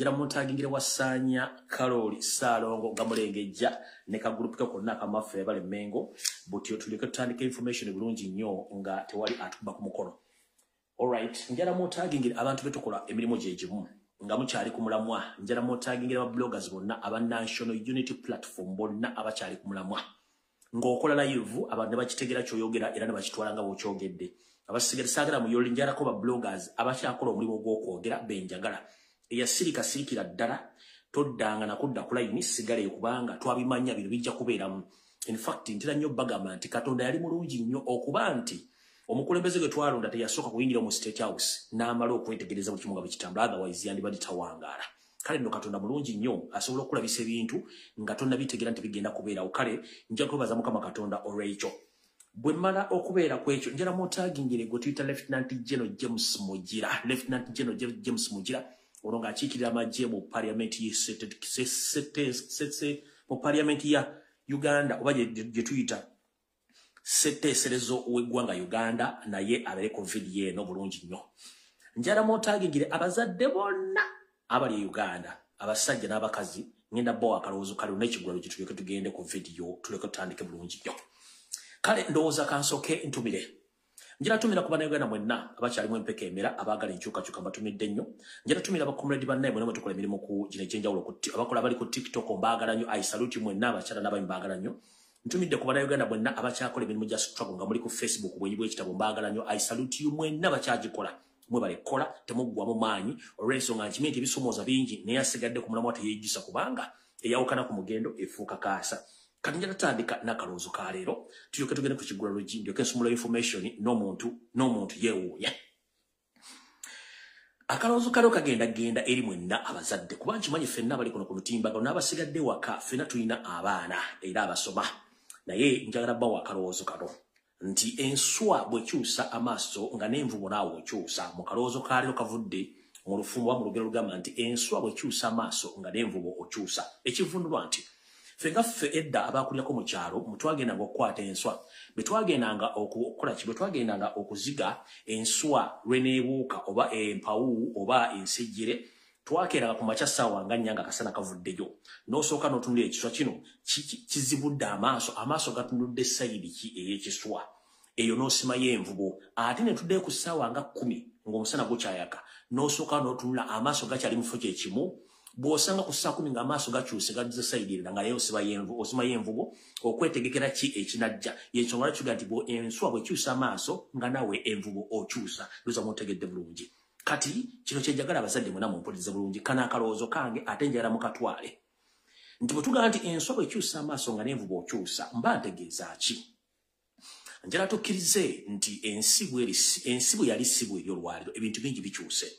Njala muntagingire Wasaanya Karoli Ssalongo Gamulengejja ne kagroup ke konna akamaffe abali Mengo, butyo tuleke tutandika information bulungi nnyo nga tewali atukuba ku mukono. Alright, njala muntagingire abantu betukola emirimu gye gimu nga mukyali ku mulamwa. Njala muntagingire ba bloggers bonna aba National Unity Platform bonna abakyali ku mulamwa. Ng'okola live abantu ne bakitegera ky'oyogera era ne bakitwala nga bw'okyogedde. Abasigala saagala muyoli, njalako ba bloggers abakyakola omulimu gw'okwogera benjagala. Eyasirika sirikira ddala, toddanga nakudda ku layini, sigala kubanga twabimanya bino bijja kubeeramu. In fact, ntera nnyo bagamba nti Katonda yali mulungi nnyo okuba nti omukulembeze gwe twalonda teyasooka kuyingira mu State House n'amala okwetegereza buli kimu nga bwe kitambula, otherwise yandibadde tawangaala. Kale nno Katonda mulungi nnyo, asobola okulabisa ebintu nga tonnabitegeera nti bigenda kubeerawo. Kale nja kwebaza Mukama Katonda olw'ekyo. Bwe mmala okubeera ku ekyo, njala mutagingire gwe tuyita Lieutenant General James Mugira. Lieutenant General James Mugira ono ng'akiikirira amagye mu parliament mu parliament ya Uganda oba gye tuyita ssetteeserezo w'eggwanga Uganda, naye abeere ku vidiyo eno bulungi nnyo. Njala mutagingire abazadde bonna abali e Uganda, abasajja n'abakazi. Ngenda bbawa akalowoozo kale n'ekigwalo gye tuleke tugende ku vidiyo, tuleke tutandike bulungi nnyo. Kale ndowooza kansooke ntumire. Njala tumira ku Bannayuganda mwenna abakyalimu empeka emera, abaagala enkyukakyuka, mbatumidde nnyo. Njala tumira abakomredi bannaye mwenna mwe tukola emirimu ku gino egy'enjawulo, abakola abali ku TikTok, mbaagala nnyo. I salute mwenna, abakyala n'abaami, mbaagala nnyo. Ntumidde ku Bannayuganda mwenna abakyakola emirimu gya struggle nga muli ku Facebook bwenyi bw'ekitabo, mbaagala nnyo. I salute you mwenna abakyagikola, mwebale kukola, temuggwamu maanyi olw'ensonga nkimanyi nti ebisomooza bingi, naye asigadde ku mulamwa teyeejjusa, kubanga eyawukana ku mugendo efuuka kaasa. Kati njala tutandika n'akalowoozo ka leero, tulyoke tugende ku kigula luggi, ndyoke nsumula information n'omuntu n'omuntu yeewuunya. Akalowoozo kaliwo kagenda genda eri mwenna abazadde, kuba nkimanyi ffenna abali kuno ku lutimbagano n'abasigadde waka ffenna tulina abaana era abasoma. Naye njagala bbawa akalowoozo kano nti enswa bw'ekyusa amaaso nga n'envubo naawe okyusa. Mu kalowoozo ka leero kavudde mu lufumbo oba mu lugero lugamba nti enswa bw'ekyusa amaaso nga n'envubo okyusa, ekivundulwa nti ffe nga ffe edda abakulirako mu kyalo, mutwagendanga okukwata enswa, bwe twagendanga okukola ki, bwe twagendanga okuziga enswa lweneebuuka oba empawu oba ensejjere, twakeeranga ku makya ssaawa nga 4 nga akasana kavuddeyo, n'osooka n'otunula ekiswa kino kizibudde amaaso, amaaso gatunudde side ki ey'ekiswa eyo, n'osimayo envubo. Ate ne tuddeyo ku ssaawa nga 10 ng'omusana gukyayaka, n'osooka n'otunula amaaso gakyali mu kifo kye kimu. Bw'osanga ku ssaawa 10 ng'amaaso gakyuse gaddiza side endala, nga naye osimayo envubo okwetegekera ki ekinajja. Yensonga lwaki tugaa nti enswa bw'ekyusa amaaso nga naawe envubo okyusa. Ndowooza muntegedde bulungi. Kati kino kye njagala abazadde mwenna mumpulirize bulungi, kano akalowoozo kange ate njagala mukatwale nti bwe tugamba nti enswa bw'ekyusa amaaso nga n'envubo okyusa, mba ntegeeza ki? Njagala tukkirize nti ensi bwe yali si bweri olwaliro, ebintu bingi bikyuse.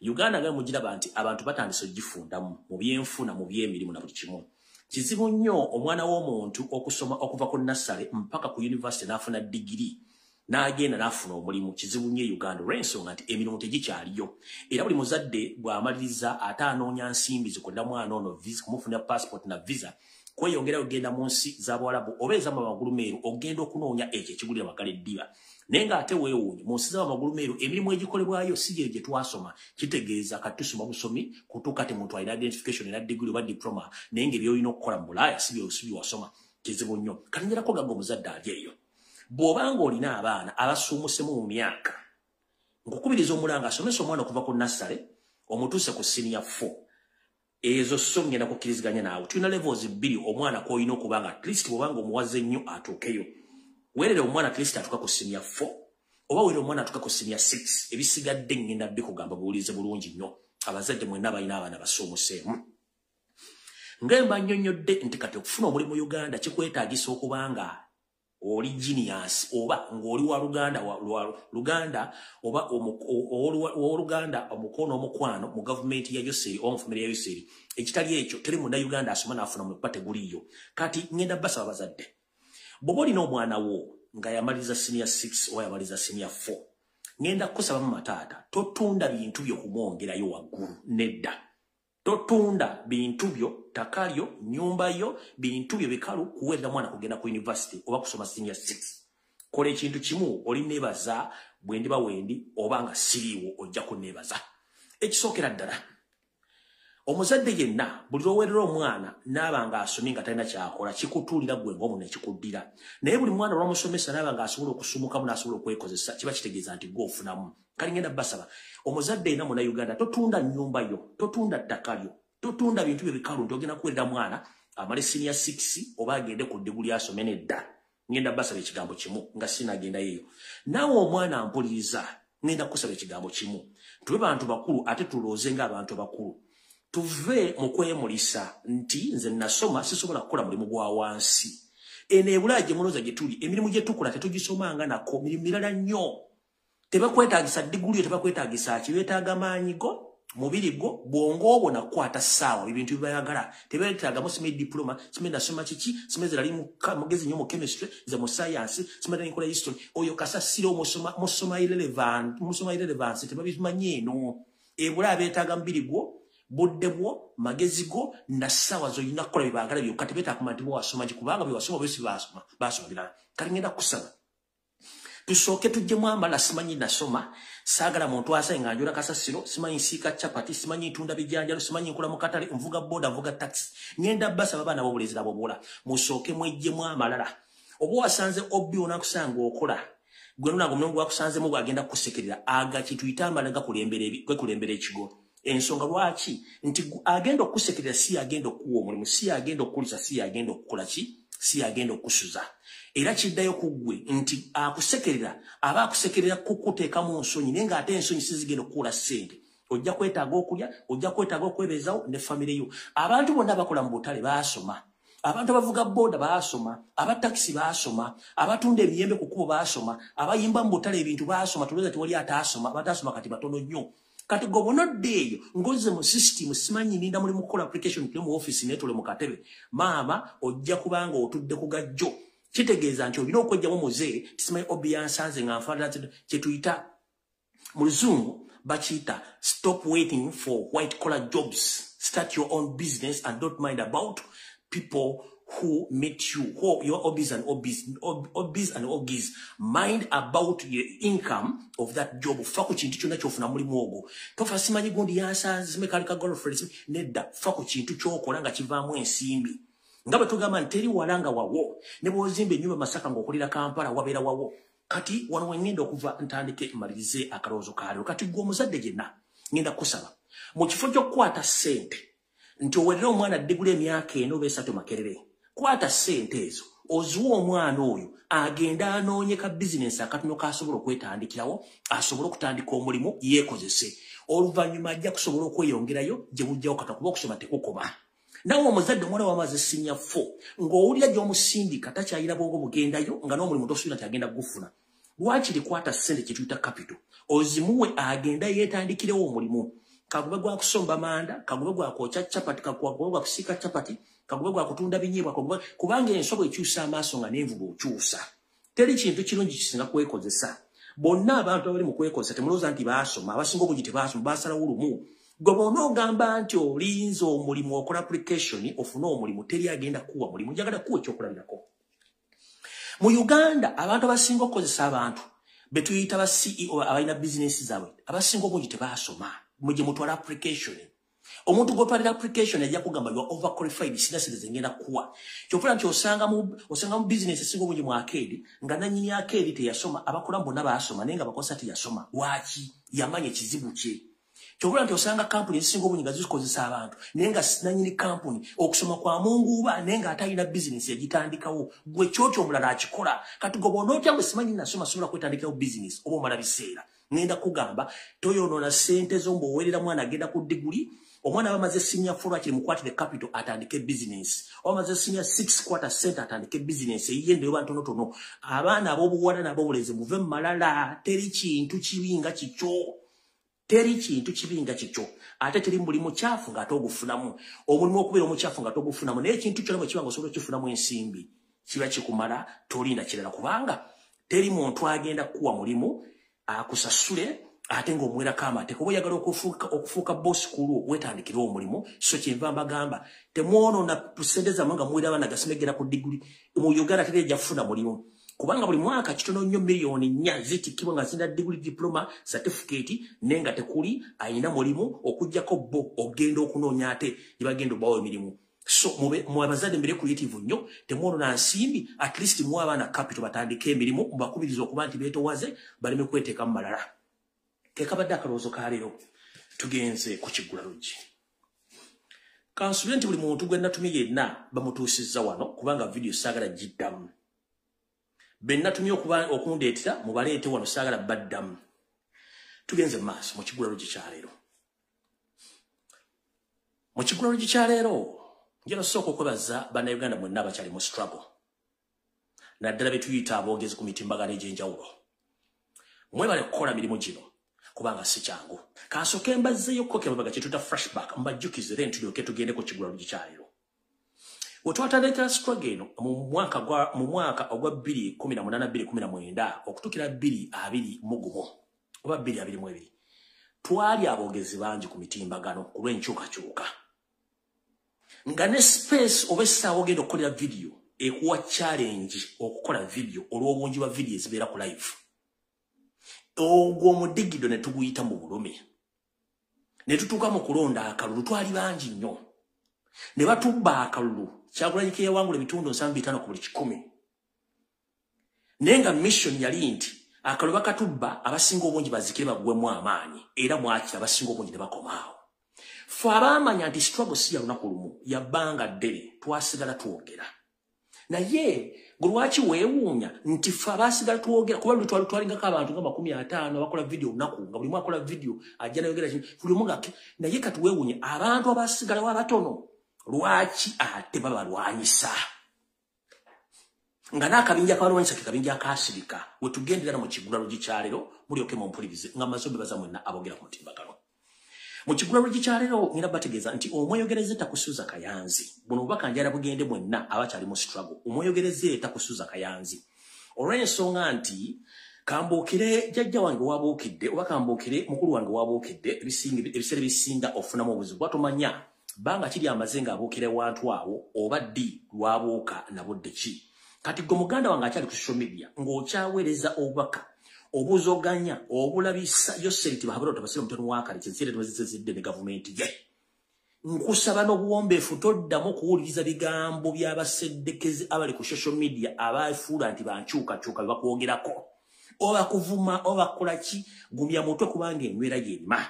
Uganda nga mugiraba nti abantu batandise ogifundamu mu byenfuna, mu byemirimu na buli kimu. Kizibu nnyo omwana w'omuntu okusoma okuva ku nursery mpaka ku university n'afuna digiri n'agenda n'afuna omulimu. Kizibu nnyo e Uganda olw'ensonga nti emirimu tegikyaliyo, era buli muzadde bw'amaliriza ate anoonya nsimbi zikolera mwana ono visa, kumufunira passport na visa kweyongera ogenda mu nsi z'Abawalabu oba ez'amagulu meeru, ogenda okunoonya ekyo ekigulira magala eddiba. Naye ng'ate weewuunye, mu nsi z'amagulu meeru emirimu egikolebwayo si gye gye twasoma. Kitegeeza kati tusoma busomi kutuuka te muntu alina identification era degree oba diploma, naye ng'ebyolina okukola mu Bulaaya si byewasoma. Kizibu nnyo. Kati njerako gamba omuzadde ali eyo, bw'obanga olina abaana abasuumusemu mu myaka, nkukubiriza omulanga asomesa omwana okuva ku nursery omutuuse ku senior 4. Ezo so ngenda kukkiriziganya naawe. Tulina levels bbiri omwana kw'olina okuba nga at least bw'obanga omuwaze nnyo atuukeyo. Weerere omwana at least atuuka ku senior 4 oba weerere omwana atuuka ku senior 6. Ebisigadde ngenda bikugamba, buwulize bulungi nnyo. Abazadde mwenna balina abaana basuumuseemu, nga nnyonnyodde nti kati okufuna omulimu Uganda kikwetaagisa okuba nga oli genius oba ng'oli wa luganda lwa luganda oba owooluganda omukono omukwano mu gavumenti ya Yoseri oba mu famire ya Yoseri. Ekitali ekyo, teri Munnayuganda asoma n'afuna mulimu kuba teguliiyo. Kati ngenda basaba abazadde, bw'oba olina omwana wo nga yamaliriza senior 6 oba yamaliriza senior 4, ngenda kukusaba mu mataata, totunda bintu byo kumwongerayo waggulu. Nedda, totunda bintu byo, ttaka lyo, nnyumba yo, bintu byo bikalu kuweerera mwana kugenda ku university oba kusoma senior 6. Kola ekintu kimu, oli neebaza bwe ndiba wendi oba nga siriiwo, ojja kunneebaza. Ekisookera ddala, Omuzadde yenna buli lw'oweerera omwana n'aba ng'asomye nga talina ky'akola, kikutuulira ggwe ng'omu ne kikuddira. Naye buli mwana lw'omusomesa n'aba ng'asobola okusumukamu n'asobola okwekozesa, kiba kitegeeza nti ggwe ofunamu. Kale ngenda basaba, omuzadde yenna Munnayuganda, totunda nnyumba yo, totunda ttaka lyo, totunda bintu byo bikalu nti ogenda kuweerera mwana amale senior 6 oba agende ku ddiguli asome. Nedda. Ngenda basaba ekigambo kimu nga sinagendayo eyo. Naawe omwana mpuliriza, ngenda kusaba ekigambo kimu. Tube bantu bakulu ate tulowooze ng'abantu abakulu. Tuve mu kwemulisa nti nze nasoma sisobola kukola mulimu gwa wansi. Eno ebulaya gye mulowooza gye tuli, emirimu gye tukola tetugisomanga nako, mirimu mirala nnyo. Tebakwetaagisa diguli yo, tebakwetaagisa ki, beetaaga maanyi go, mubiri gwo, bwongo obwo nakukwata ssaawa, ebintu byebayagala. Tebeetaagamu simanyi diploma, simanyi nasoma kiki, simanyi nze nali mugezi nnyo mu chemistry, nze mu science, simanyi nkola history. Oyo kasasiro musoma, musoma irrelevant, musoma irrelevance, tebabimanyi eno. Ebulaya beetaaga mubiri gwo, budde bwo, magezi go na ssaawa z'olina kukola bye baagala byokka. Tebeetaaga kumanya nti bwewasoma ki, kubanga bye wasoma byo si baasoma, baasoma birala. Kale ngenda kusaba tusooke tuggyemu amala simanyi nasoma, saagala muntu asaye nga njola kasasiro, simanyi nsiika capati, simanyi ntunda bijanjalo, simanyi nkola mu katale, nvuga boda, nvuga taxi. Ngenda basaba abaana b'obulenzi nabo musooke mweggyemu amalala. Oba wasanze obbi onakusanga okola gwe nonanga omulimu gwakusanzemu gwagenda kukusekerera, aga kituyite amala gakulembera ekigo. Ensonga lwaki nti agenda okukusekerera si agenda okukuwa omulimu, si agenda okukulisa, si agenda okukola ki, si agenda okukusuza. Era kiddayo ku ggwe nti akusekerera aba akusekerera kukuteekamu nsonyi, naye ng'ate ensonyi si zigenda okukuula ssente. Ojja kwetaaga okulya, ojja kwetaaga okwebeezawo ne famire yo. Abantu bonna bakola mu butale baasoma, abantu abavuga boda baasoma, abatakisi baasoma, abatunda emiyembe ku kkubo baasoma, abayimba mu butale ebintu baasoma. Tulowooza tewali ataasoma, abataasoma kati batono nnyo. Kati gwe bw'onodda eyo ng'ozze mu system, simanyi ninda mulimu kukola application, tule mu office naye tule mu katebe, maama ojja kubanga otudde ku gajjo. Kitegeeza nti olina okwejjamu muze tisimanyi obi yansanze nga nfaanana. Kye tuyita mu Luzungu bakiyita "Stop waiting for white collar jobs, start your own business and don't mind about people who meet you, who your obis and obis, obis and ogis. Mind about your income of that job." Fa ku kintu kyonna kyofuna mulimu ogwo. Tofa simanyi gundi yansanze, simanyi kali ka girlfriend. Nedda, fa ku kintu kyokola nga kivaamu ensimbi. Nga bwe tugamba nti teri wala nga wawo, ne bw'ozimba ennyumba Masaka ng'okulira Kampala, wabeera wawo. Kati wano wengenda okuva ntandike mmalirize akalowoozo kaaliro. Kati gwe omuzadde gyenna, ngenda kusaba mu kifo ky'okukwata ssente nti owerere omwana ddigula emyaka 4 oba 3 Makerere, kwata ssente ezo oziwe omwana oyo agende anoonye ka bizinensi akatono kasobola okwetandikirawo, asobole okutandika omulimu yeekozese. Oluvannyuma ajja kusobola okweyongerayo gye bujjawo kata, kuba okusoma tekukoma. Nawe omuzadde, omwana wamaze senior four ng'owulira gy'omusindika takyayina bwongo bugendayo, nga n'omulimu tosuubira nti agenda kugufuna, lwakiri kwata ssente kyetuyita capital ozimuwe agenda yeetandikirewo omulimu. Kagube gwa kusomba manda, kagube gwa kwokya capati, kagube gwa kusiika capati, kagube gwa kutunda binyeebwa, kubanga enswa bw'ekyusa amaaso nga n'envuba okyusa. Teri kintu kirungi kisinga kwekozesa. Bonna abantu abali mu kwekozesa temulowooza nti baasoma, abasinga obungi tebaasoma, baasalawo lumu. Gwe bw'ona ogamba nti olinze omulimu, okola application ofune omulimu, teri agenda kuwa mulimu. Njagala kuwa ekyokulabirako. Mu Uganda abantu abasinga okukozesa, abantu betuyita ba CEO abalina bizinesi zaabwe, abasinga obungi tebaasoma. Mwe mutwala application, omuntu gwotwalira application ajja kugamba, "You are overqualified, sina sente zengenda kuwa." Kyofula nti osanga mu business esinga obungi mu arcade nga nanyini arcade teyasoma, abakola bonna baasoma, naye nga bakozesa teyasoma. Lwaki? Yamanya ekizibu kye. Kyovula nti osanga kampuni ezisinga obungi nga zikozesa abantu, naye nga nanyini kampuni okusoma kwa munguuba, naye ng'ate alina bizinesi yagitandikawo. Gwe kyotyo omulala akikola. Kati gwe bw'onootya bwe simanyi nasoma sobola kwetandikirawo bizinesi, oba omala biseera. Ŋŋenda kugamba toyonoona ssente zo ng'oweerera mwana agenda ku diguli. Omwana aba amaze senior four, lwakiri mukwatire capital atandike bizinesi. Oba amaze senior six, kwata ssente atandike bizinesi eyiye ndeyoba ntonotono. Abaana ab'obuwala n'ab'obulenzi, muve mu malala. Teri kintu kibi nga kikyo, teri kintu kibi nga kikyo. Ate teri mulimu kyafu ng'ate ogufunamu omulimu, okubeera omukyafu nga togufunamu. Naye ekintu kyonna bwe kiba nga osobola okukifunamu ensimbi, kiba kikumala, tolinda kirala, kubanga teri muntu agenda kukuwa mulimu akusasule ate ng'omuwerako amateeka. Oba oyagala okufuuka bosi kulwo, weetandikire omulimu. So kyenva mbagamba temwonoona sente zammwe nga muwera abaana gasimegera ku diguli. Mu Uganda teri ejja kufuna mulimu. Kubanga buli mwaka kitono nnyo 4 miliyoni zitikkibwa nga zina degree, diploma, certificate, naye nga tekuli ayina mulimu okuggyako bo ogenda okunoonya ate gye bagenda obbawo emirimu. So mwe abazadde mbere creative nnyo, temwonona nsimbi. At least muwe abaana capital batandike emirimu, mubakubiriza okuba nti beetowaze, baleme kweteeka mu malala. Kekabadde akalowoozo ka leero. Tugenze ku kiggula luggi. Kansubire nti buli muntu gwe natumye yenna bamutuusizza wano, kubanga vidiyo saagala giddamu. Be natumye okundeetera mubaleete wano, saagala baddamu. Tugenze mu maaso mu kiggula luggi kyaleero. Mu kiggula luggi kyaleero njala sooka okwebaza Bannayuganda mwenna abakyali mu struggle, naddala be tuyita aboogezi ku mitimbagano egy'enjawulo. Mwebale kukola mirimu gino, kubanga si kyangu. Kansooke mbazzeeyo kemabega, kyetuta flashback, mbajjukize, then tulyoke tugende ku kiggula luggi kyaleero. We twatandikira struggle eno mu mwaka ogwa 2018, 2019 okutuukira 2021 oba 2022, twali aboogezi bangi ku mitimbagano ku lw'enkyukakyuka, nga ne space oba essaawa ogenda okukolera vidiyo ekuwa challenge okukola vidiyo olw'obungi bwa vidiyo ezibeera ku live. Ogwo omudigido ne tuguyita mu bulumi, ne tutuuka mu kulonda akalulu. Twali bangi nnyo ne batubba akalulu. Kyagulanyi ke yawangula ebitundu 75 ku buli 100, naye nga mission yali nti akalulu bakatubba, abasinga obungi bazikire baggwemu amaanyi, era mwakira abasinga obungi ne bakomaawo. Fe abaamanya nti struggle si ya lunaku lumu, yabbanga ddene, twasigala twogera. Naye gwe lwaki weewuunya nti ffe abaasigala twogera? Kuba luli twali twalingako abantu nga 50 abakola vidiyo olunaku, nga buli omu akola vidiyo ajja nayogera buli omu nga. Naye kati weewuunya abantu abaasigalawo abatono lwaki ate babalwanyisa, nga n'akabinja kabalwanyisa ke kabinja akaasirika. Wetugendera mu kiggula luggi kyaleero, mulyoke mumpulirize nga maze obebaza mwenna aboogera ku mutimbagano. Mu kiggula luggi kyaleero ngenda bategeeza nti omweyogereze takusuza kayanzi. Buno obubaka njala bugende mwenna abakyali mu struggle. Omweyogereze takusuza kayanzi, olw'ensonga nti kambuukire jjajja wange wabuukidde oba kambuukire mukulu wange wabuukidde, ebiseera ebisinga ofunamu obuzibu bwatomanya banga kiri amaze ng'abuukira ewantu awo oba ddi lwabuuka na budde ki. Kati gwe muganda wange akyali ku social media ng'okyaweereza obubaka obuzoganya obulabisa Yoseri Tibuhaburwa Tabasira mutano wakale kyensire tumazizidde ne gavumenti ye, nkusaba n'obuwombeefu toddamu kuwuliriza bigambo by'abaseddekezi abali ku social media abafuula nti bankyukakyuka. Bye bakwogerako oba kuvuma oba kukola ki, gumya mutwe, kubanga enywera yerima.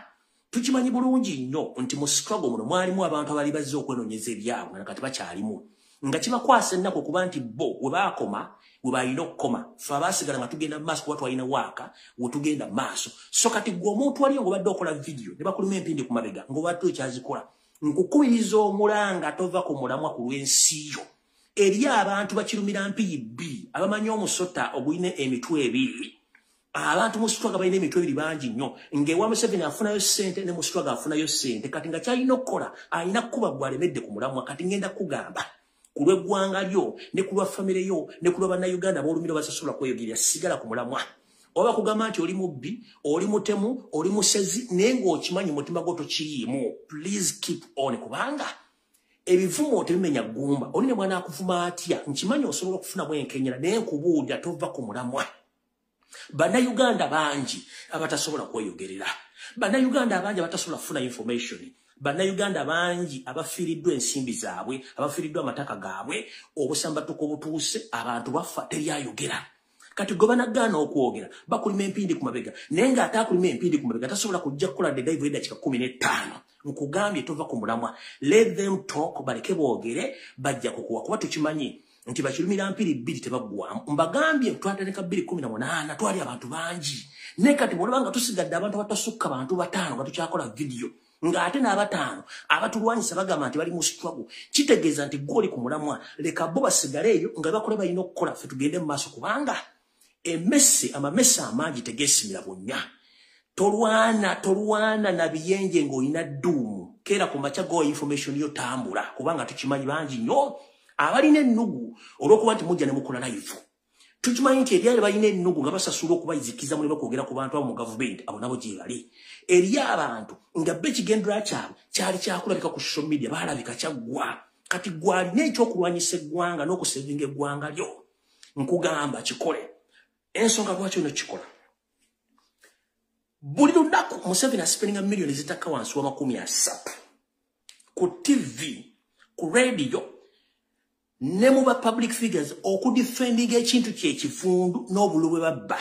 Tukimanyi bulungi nnyo nti mu struggle muno mwalimu abantu abali bazze okwenoonyeza ebyabwe nga kati bakyalimu, nga kibakwasa ennaku okuba nti bo we baakoma we balina okukoma. Fe abaasigala nga tugenda mu maaso kuba twalina waaka we tugenda mu maaso. So kati gwe omuntu waliyo ng'obadde okola vidiyo ne bakuluma empindi ku mabega ng'obadde okyazikola, nkukubiriza omulanga tova ku mulamwa ku lw'ensi yo. Eri abantu bakirumira mpiyi bbiri abamanyi omusota ogulina emitwe ebiri. Abantu mu struggle balina emitwe ebiri bangi nnyo, ng'ewa Museveni afunayo ssente ne mu struggle afunayo ssente. Kati nga kyalina okukola alina kukuba gwe alemedde ku mulamwa. Kati ngenda kugamba ku lw'eggwanga lyo ne ku lwa famire yo ne ku lwa Bannayuganda b'olumiro basasobola kweyogerera, sigala ku mulamwa. Oba kugamba nti oli mubbi, oli mutemu, oli musezi, naye ng'okimanyi mutima gwo tokiriimu, please keep on, kubanga ebivumo tebimenya ggumba. Oli ne mwana akuvuma atya, nkimanyi osobola okufunamu enkenyera, naye nkubuulira tova ku mulamwa. Bannayuganda bangi abatasobola kweyogerera, Bannayuganda abangi abatasobola kufuna information, Bannayuganda bangi abafiiriddwa ensimbi zaabwe, abafiiriddwa amataka gaabwe, obusambatuko obutuuse, abantu bafa teryayogera. Kati gwe banagaana okwogera bakulima empindi ku mabega, naye ng'ate akulima empindi ku mabega tasobola kujja kukola de live eddakiika 15. Nkugambye tova ku mulamwa. Let them talk, baleke boogere, bajja kukuwa, kuba tukimanyi nti bakirumira mpiri bbiri tebaggwamu. Mbagambye twatandika 2018, twali abantu bangi, naye kati bwolaba nga tusigadde abantu abatasukka bantu 5 nga tukyakola vidiyo, ng'ate n'abataano abatulwanyisa bagamba nti bali mu struggle, kitegeeza nti gwoli ku mulamwa. Leka bo basigale eyo nga bakola balina okukola, ffe tugende mu maaso, kubanga emmese amamese amangi tegeesimira bunnya. Tolwana, tolwana na biyenje ng'olina dduumu. Keera ku makya gowa information yo, tambula, kubanga tukimanyi bangi nnyo abalina ennugu olw'okuba nti mujja ne mukola live. Tukimanyi nti eryali balina ennugu nga basasula okubayizikiza muleme kwogera ku bantu abo mu gavumenti, abo nabo gye bali. Eri abantu nga bo ekigendera kyabwe kyali kyakulabika ku social media, baalabika kyaggwa. Kati gwalina ekyokulwanyisa eggwanga n'okusevinga eggwanga lyo. Nkugamba kikole. Ensonga lwaki olina okukikola? Buli lunaku Museveni aspendinga miliyoni zitakka wansi wa 30 ku TV, ku radio, ne mu ba public figures okudefendinga ekintu kye ekivundu n'obululu bwe babba.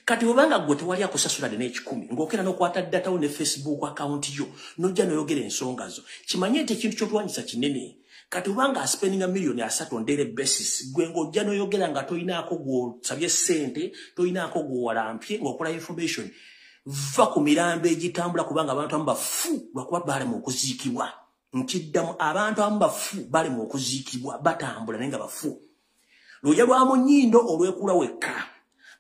Kati obanga gwe tewali akusasula dde n'ekikumi, ng'okera n'okwata data wo ne Facebook account yo, n'ojja n'oyogera ensonga zo. Kimanye nti ekintu ky'otwanyisa kinene. Kati obanga aspendinga miliyoni 30 on daily basis, gwe ng'ojja n'oyogera nga toyinaako gw'osabye ssente, toyinaako gw'owalampye, ng'okola information. Va ku mirambo egitambula kubanga abantu abamu bafu lwakuba baalema okuziikibwa. Nkiddamu, abantu abamu bafu baalema okuziikibwa, batambula naye nga bafu. Lujja lwa mu nnyindo olwekula wekka.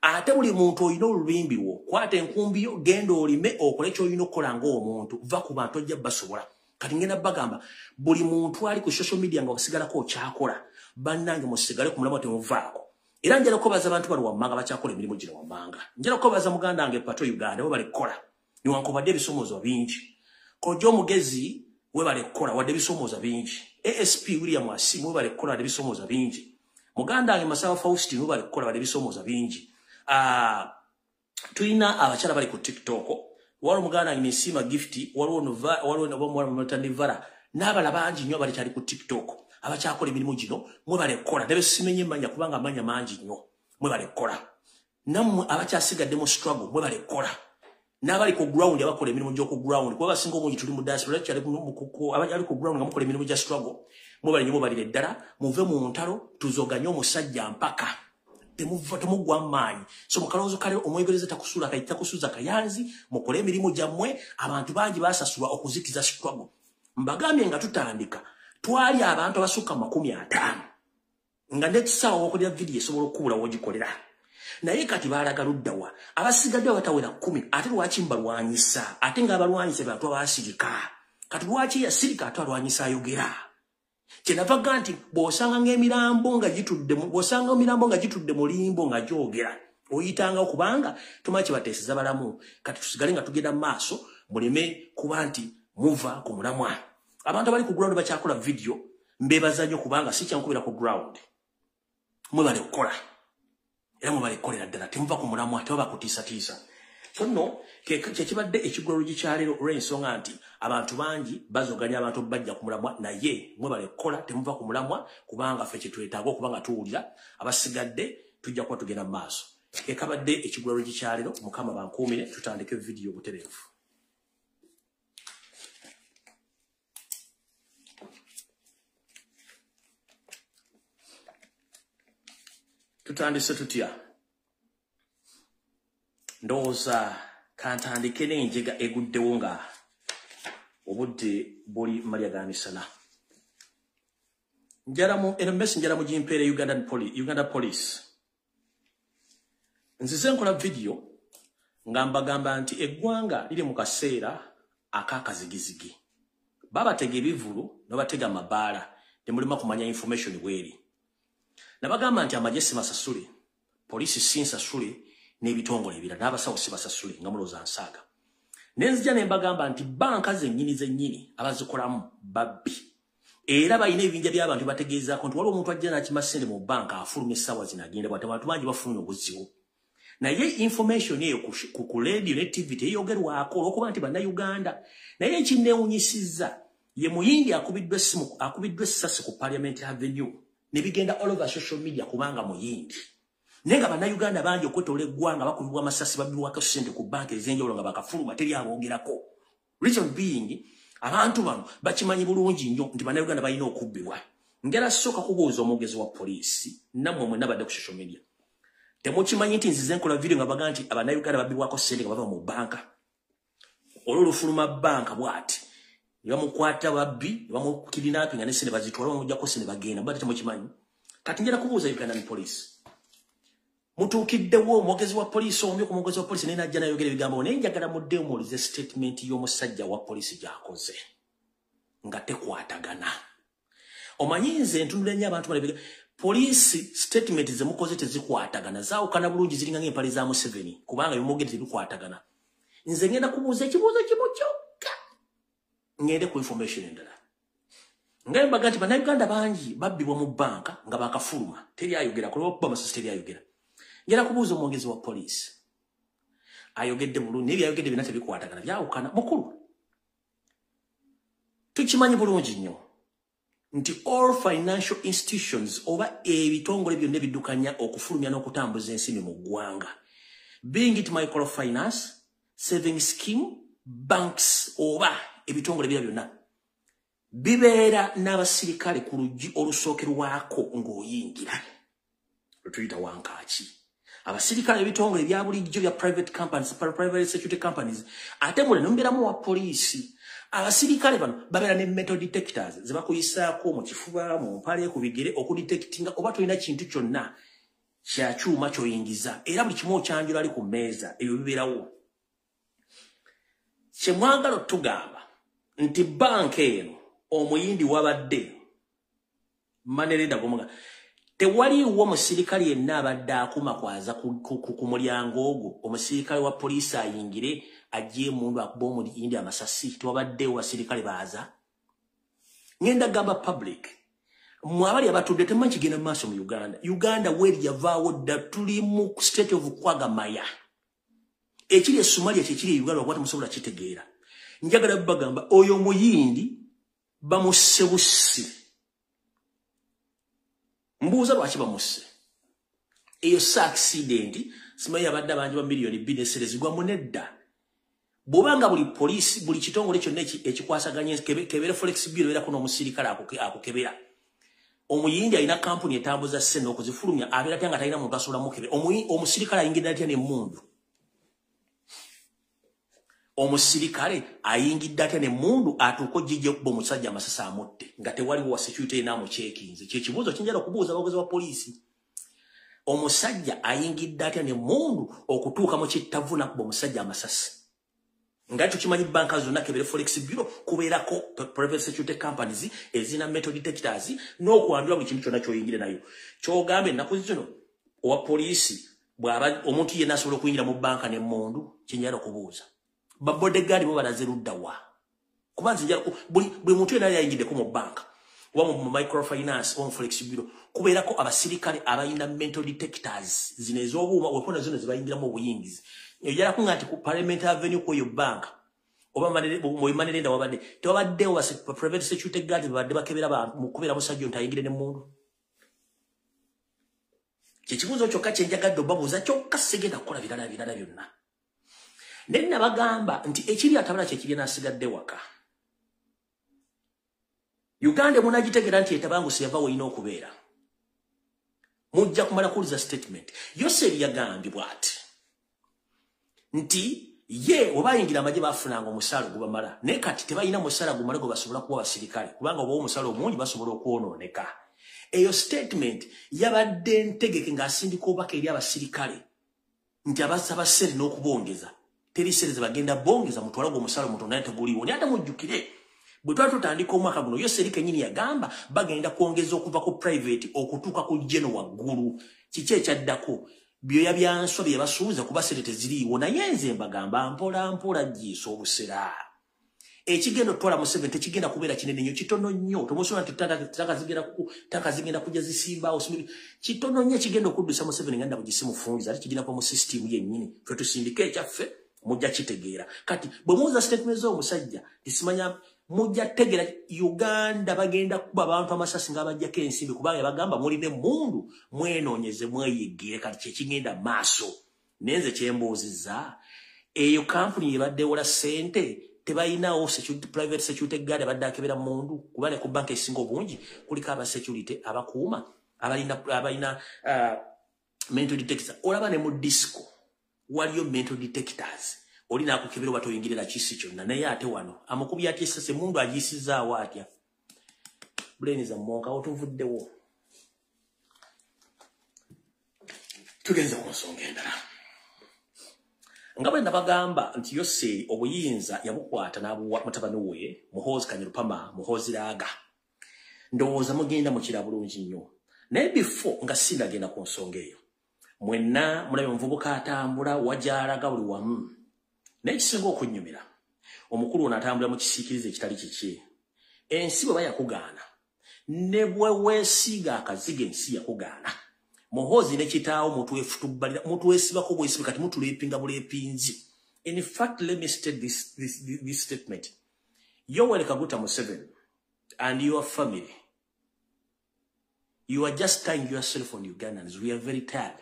Ate buli muntu olina olubimbi lwo, kwata enkumbi yo, genda olime okole ky'olina okukola ng'omuntu, va ku bantu ojja basobola. Kati ngenda bagamba buli muntu ali ku social media nga osigalako okyakola, bannange musigale ku mulamwa temuvaako. Era njala okubaza abantu bano wammanga bakyakola emirimu gino wammanga. Njala okubaza muganda wange Pato Uganda webale kukola, newankubadde ebisomoozo bingi. Kojja omugezi webale kukola wadde ebisomoozo bingi. ASP William Asimu webale kukola wadde ebisomoozo bingi. Muganda wange Masaba Faustin webale kukola wadde ebisomoozo bingi. Tulina abakyala bali ku TikTok, waliwo muganda wange Nsiima Gift, waliwo Nivara n'abalala bangi nnyo abalikyali ku TikTok abakyakola emirimu gino. Mwebale kukola, ne besimenye mmanya kubanga amanya mangi nnyo. Mwebale kukola. Nammwe abakyasigadde mu struggle mwebale kukola. N'abali ku ground abakola emirimu gy'oku ground, kuba abasinga obungi tuli mu diaspora, abali ku ground nga mukola emirimu gya struggle, mwebale nnyo, mwebalire ddala, muve mu ntalo, tuzoganye omusajja mpaka. Temuggwa maanyi. So mu kalowoozo kale omwegereza takusuza kayanzi, mukole emirimu gyammwe. Abantu bangi basasulwa okuzikiza struggle. Mbagambye nga tutandika twali abantu abasukka 50 nga n'ekisaawa wokolera vidiyo esobola okukubula w'ogikolera. Naye kati baalaga luddawa abasigadde abatawera 10. Ate lwaki mbalwanyisa? Ate ng'abalwanyisa bantu abaasirika. Kati lwaki yasirika ate alwanyisa ayogera? Kyenavaga nti bw'osanga ng'emirambo nga gitudde, bw'osanga emirambo nga gitudde mu limbo nga gyogera, oyitangawo kubanga tumanyi kye bateeseza balamu. Kati tusigale nga tugenda mu maaso, muleme kuba nti muva ku mulamwa. Abantu abali ku ground bakyakola vidiyo, mbeebaza nnyo kubanga si kyankubira ku ground. Mwebale kukola. Era mwebale kukolera ddala, temuva ku mulamwa, tebaba kutiisatiisa. So nno kyekibadde ekigulolugi kya leero olw'ensonga nti abantu bangi bazoganya abantu bajja ku mulamwa, naye mwebale kukola, temuva ku mulamwa kubanga ffe kye twetaaga okuba nga tuwulira. Abasigadde tujja kuba tugenda mu maaso. Ekabadde ekigulolugi kya leero, Mukama bankuumire, tutandike vidiyo butereevu. Tutandise tutya? Ndowooza kantandike n'enjega eguddewo nga obudde buli malya ga misana. Eno mmesi njala mugimpeere Uganda Police. Nzize nkola vidiyo nga mbagamba nti eggwanga liri mu kaseera ak'akazigizigi. Babatega ebivvulu n'obatega amabaala, temulima kumanya information bw'eri. Nabagamba nti amagye si basasule, poliisi si nsasule, n'ebitongole ebirala n'abasawo si basasule nga mulowooza nsaaga. Ne nzija ne mbagamba nti banka zennyini zennyini abazikolamu babbi. Era balina ebibinja by'abantu bategeezaako nti waliwo omuntu ajja n'akima ssente mu banka afuluma essaawa zino agenda bw'ati, abantu bangi bafunye obuzibu. Naye information eyo ku radio ne TV teyogerwako olw'okuba nti Bannayuganda. Naye ekinneewunyisizza ye Muyindi akubiddwa essimu, akubiddwa essasi ku Parliament Avenue ne bigenda all over social media kubanga Muyindi. Naye nga Bannayuganda bangi okwetoola eggwanga bakubibwa amasasi, babbibwako ssente ku banka ez'enjawulo nga bakafuluma, teri aboogerako. Reason being, abantu bano bakimanyi bulungi nnyo nti Bannayuganda balina okubbibwa. Njala sooka kubuuza omwogezi wa poliisi, nammwe mwenna badde ku social media. Temukimanyi nti nzize nkola vidiyo nga baga nti Abannayuganda babbibwako ssente nga bava mu banka. Olwo olufuluma banka bw'ati, ne bamukwata babbi, ne bamukidnappinga ne ssente bazitwala, bamuggyako ssente bagenda. Mbadde temukimanyi. Kati njala kubuuza Ugandan Police. Mutuukiddewo omwogezi wa poliisi, omumyuka omwogezi wa poliisi naye n'ajja n'ayogera ebigambo, naye njagala muddeyo muwulize statement y'omusajja wa poliisi gy'akoze nga tekwatagana. Omanyi nze ntunula nnyo abantu bano, poliisi statement ze mukoze tezikwatagana, zaawukana bulungi, ziringa ng'empale za Museveni kubanga byemwogedde tebikwatagana. Nze ngenda kubuuza ekibuuzo kimu kyokka, ngende ku information endala. Nga mbaga nti bannayuganda bangi babbibwa mu banka nga bakafuluma, teri ayogera, kuba amasasi teri ayogera. Ngera kubuuza omwogezi wa poliisi, ayogedde bulungi, naye byayogedde byonna tebikwatagana, byawukana. Mukulu, tukimanyi bulungi nnyo nti all financial institutions oba ebitongole byonna ebiddukanya okufulumya n'okutambuza ensimbi mu ggwanga, being it microfinance, saving scheme, banks oba ebitongole bira byonna, bibeera n'abasirikale ku luggi olusookerwako ng'oyingira, lwetuyita wankaaki. Abasirikale ebitongole ebya bulijjo bya private companies, private security companies, ate mule nemubeeramu wa poliisi. Abasirikale bano babeera ne metal detectors ze bakuyisaako mu kifuba, mu mpale, ku bigere, okudetectinga oba tolina kintu kyonna kya kyuma ky'oyingiza, era buli kimu okyanjula ali ku mmeeza. Ebyo bibeerawo. Kyemwagala otugamba nti banka eno omuyindi wabadde manerenda gomuga, tewaliiwo musirikale yenna abadde akuma kwaza ku mulyango ogwo, omusirikale wa poliisi ayingire ajje emundu akuba omuyindi amasasi? Tewabaddewo basirikale baaza? Ngenda gamba public, mmwe abali abatudde temumanyi kigenda mu maaso mu Uganda. Uganda weeri yavaawo dda, tuli mu state of kwagamaya. Ekiri e Somalia kyekiri e Uganda, wakuba temusobola kitegeera. Njagala bagamba oyo omuyindi bamusse bussi. Mbuuza, lwaki bamusse? Eyo si accident, simanyi abadde abangi ba miliyoni 2 esere zigwa munedda. Bw'obanga buli poliisi, buli kitongole kyonna ekikwasaganya kebere forex bureau erako n'omusirikale akukebera, omuyindi alina kampuni etambuza ssente okuzifulumya, abeera atya nga talina muntu asobola mukebera? Omusirikale ayingidde atya n'emmundu? Omusirikale ayingidde atya n'emmundu atuuka ojjijja okuba omusajja amasasi amutte nga tewaliwo wa security yenna amukyekinze? Kyekibuuzo kinjala okubuuza abagozi ba poliisi. Omusajja ayingidde atya n'emmundu okutuuka mu kittavu nakuba omusajja amasasi, nga tukimanyi banka zonna, kebere forex bureau, kubeerako private security companies ezina metal detectors n'okwandula buli kintu kyonna ky'oyingire nayo? Kyogamba ennaku zino owa poliisi bw'aba omuntu yenna asobola okuyingira mu banka n'emmundu? Kyenjala okubuuza, babodegaadi bo balaze ludda wa? Kuba nze njala buli muntu yenna yayingiddeko mu banka oba mu microfinance oba mu forex bureau, kubeerako abasirikale abalina metal detectors zino ez'obuuma wepona zino zebayingiramu obuyingizi. Ojala kunga nti ku Parliament Avenue kweyo banka oba manerenda wabadde tewabaddewo private security guards babadde bakebera abantu mu kubeera musajja nti ayingire n'emmundu? Kyekibuuzo kyokka kyenjagadde obabuuza kyokka, sigenda kukola birala birala byonna. Naye nabagamba nti ekiri atabala kyekiri n'asigadde waka. Uganda munagitegeera nti etabanguse yava weerina okubeera. Mujja kumala kuwuliza statement. Yoseri yagambye bw'ati nti ye oba ayingira amagye bafunanga omusaala ogubamala, naye kati tebalina musaala gumale gwe basobola kuwa basirikale, kubanga oba omusaala omungi basobola okwonooneka. Eyo statement yabadde ntegeke ng'asindika obubaka eri abasirikale nti abasaba ssente n'okubongeza. Teri ssente ze bagenda bongeza, mutwale gwe omusaala omutono naye teguliiwo. Naye ate mujjukire bwe twali tutandika omwaka guno, Yoseri kennyini yagamba bagenda kwongeza okuva ku private okutuuka ku general waggulu. Kiki ekyaddako? Byoya byanswa bye basuubiza, kuba ssente teziriiwo. Naye nze mbagamba, mpola mpola giisa obusera. Ekigenda otwala Museveni tekigenda kubeera kinene nnyo, kitono nnyo. Tomusobola nti tanka zigenda kujja zisimbaawo. Kitono nnyo ekigenda okuddusa Museveni nga ndabo gisimufungiza, ate kigenda kuba mu sisitimu yennyini. Ffe tusindike ekyaffe, mujja kitegeera. Kati bwe muwuza statement z'omusajja tisimanya, mujja tegeera Uganda bagenda kuba abantu amasasi ng'abajjako ensimbi, kubanga yabagamba mulina emmundu, mwenoonyeze, mweyigire. Kati kyekigenda maaso. Naye nze kyembuuzizza, eyo kampuni yebadde ewola ssente tebalinawo private security guard abadde akebera mundu? Kuba ne ku banka esinga obungi kuliko aba security abakuuma abalina metal detectors. Olaba ne mu disco waliyo metal detectors, oli nakukebera oba toyingirira kisi kyonna. Naye ate wano amukubye atya essasi? Mundu agiyisizaawo atya? Buleni zammonka awo tuvuddewo, tugenze ku nsonga endala. Nga bwe nabagamba nti Yoseri obuyinza yabukwata n'abuwa mutabani we Muhoozi Kanyirupama Muhoozi Raaga, ndowooza mugenda mukira bulungi nnyo. Naye before nga sinagenda ku nsonga eyo, mwenna mulabe omuvubuka atambula wajalaga buli wamu. Naye ekisinga okunnyumira, omukulu ono atambula mu kisiikirize ekitali kiki. Ensi bwe bayakugaana Ne bwe weesiiga akazigo, ensi yakugaana. Muhoozi ne kitaawo mutwefutubbalira, mutwesibako bwesibi, kati mutuleepinga buleepinzi. In fact, let me state this statement. Yoweri Kaguta Museveni and your family, you are just tying yourself on Ugandans. We are very tired.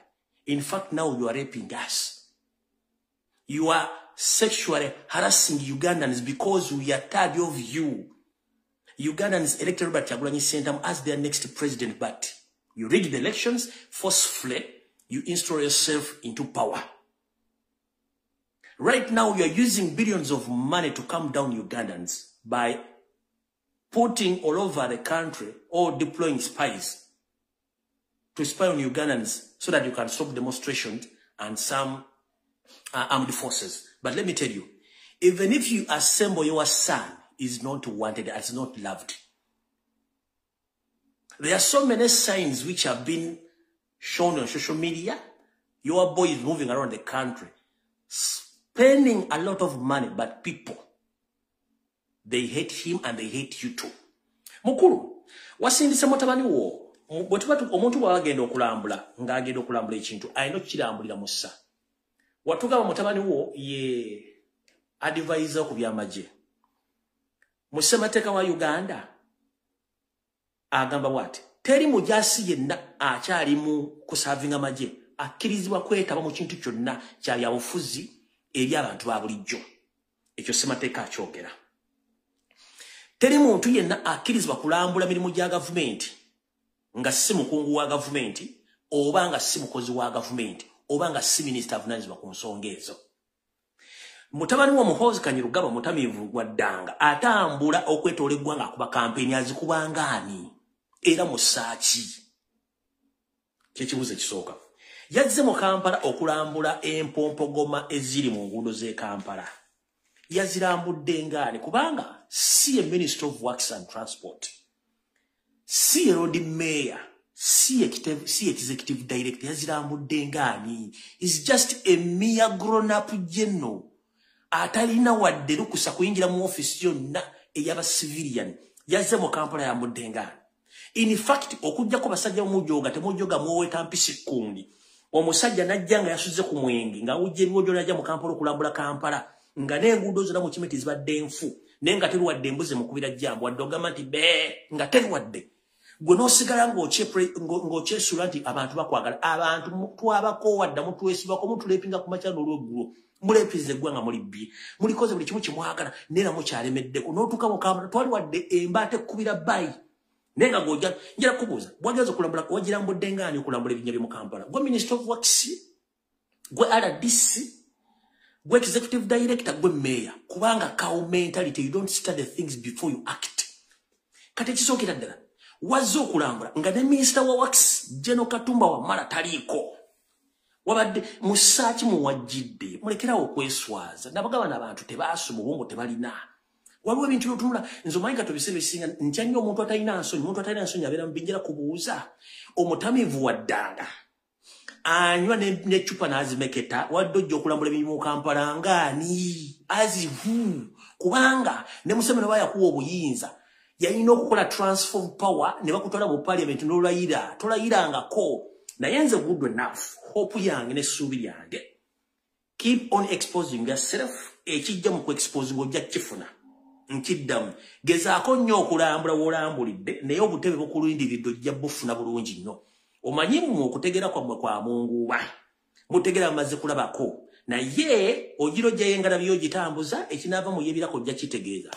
In fact, now you are raping us. You are sexually harassing Ugandans because we are tired of you. Ugandans elected Robert Kyagulanyi Ssentamu as their next president, but you rigged the elections forcefully, you install yourself into power. Right now, you are using billions of money to calm down Ugandans by putting all over the country or deploying spies to spy on Ugandans so that you can stop demonstrations and some armed forces. But let me tell you, even if you assemble, your son is not wanted, is not loved. There are so many signs which have been shown on social media. Your boy is moving around the country, spending a lot of money, but people, they hate him and they hate you too. Mukulu, wasindise mutabani wo, bwe tuba omuntu bw'agenda okulambula, ng'agenda okulambula ekintu, alina okukirambulira mu ssa. Watugamba mutabani wo ye advisor ku byamagye. Mu ssemateeka wa Uganda, agamba bw'ati, teri mujaasi yenna akyali mu kuservinga magye akkirizibwa kwetaba mu kintu kyonna kya byabufuzi eri abantu ba bulijjo. Ekyo ssemateeka akyogera. Teri muntu yenna akkirizibwa kulambula mirimu gya gavumenti nga si mukungu wa gavumenti oba nga si mukozi wa gavumenti oba nga si minisita avunaanyizibwa ku nsonga ezo. Mutabani wa Muhoozi Kainerugaba mutamiivu gwa ddanga atambula okwetoola eggwanga akuba kampeyini, azikubanga ani era musaaki? Kyekibuuzo ekisooka. Yazze mu Kampala okulambula empompogoma eziri mu nguudo z'e Kampala. Yazirambudde ngaani? Kubanga si ye Minister of Works and Transport, si ye Lord Mayor, si executive director, yazirambudde ngaani? Is just a mere grown up general atalina wadde lukusa kuyingira mu office yonna ey'aba civilian. Yazze mu Kampala yambudde ngaani? In fact, okuggyako basajja mujooga, temujooga, muweta mpisi kkundi. Omusajja najja nga yasuze ku mwenge, ng'awujja ebiwojjo, najja mu Kampala okulambula Kampala nga n'enguudo zonna mu kimeti zibadde enfu, naye nga terwadde embuzi mukubira jambo wadde ogamba nti be nga terwadde. Gwe n'osigala ng'okyesuula nti abantu bakwagala. Abantu twabakoowa dda, mutwesibako, mutulepinga ku makya n'olweggulo, mulepiza eggwanga, mulibbye, mulikoze buli kimu kyemwagala, neera mukyalemeddeko. N'otuuka mu Kampala twali wadde embaata ekkubira bayi, naye nga gojja. Njala kubuuza, bwagenza okulambula wagirambudde ngaani okulambula ebinnya by'omu Kampala? Gwe Minister of Works, gwe RDC, gwe executive director, gwe mayor? Kubanga cow mentality, you don't study things before you act. Kati ekisookera ddala, wazze okulambula nga ne Minister wa Works, General Katumba Wamala, taliiko. Wabadde musaaki muwajjidde? Mulekerawo okweswaza. Nabagamba n'abantu tebaasoma, obwongo tebalina. Waliwo ebintu byotunula. Nze omanyi kati ebiseera ebisinga ntya nnyo omuntu atalina nsonyi. Omuntu atalina nsonyi abeera mubinjira kubuuza. Omutamiivu waddanga anywa n'eccupa n'azimeketa. Wadde ojja okulambula ebintu mu Kampala ngaani azivu? Kubanga ne Museveni oba yakuwa obuyinza, yalina okukola transfer of power ne bakutwala mu parliament n'olayira. Tolayirangako. Naye nze good enough, hope yange n'essuubi lyange, keep on exposing yourself. Ekijja mu kuexposing ojja kukifuna. Nkiddamu, gezaako nnyo okulambula w'olambulidde, naye obutebe bukulindiridde, ojja bufuna bulungi nnyo. Omanyi mmwe okutegeera kwammwe kwa munguuba, mutegeera mumaze kulabako, naye ogira ojjayo engalabi y'ogitambuza, ekinaava mu yebirako ojja kitegeeza.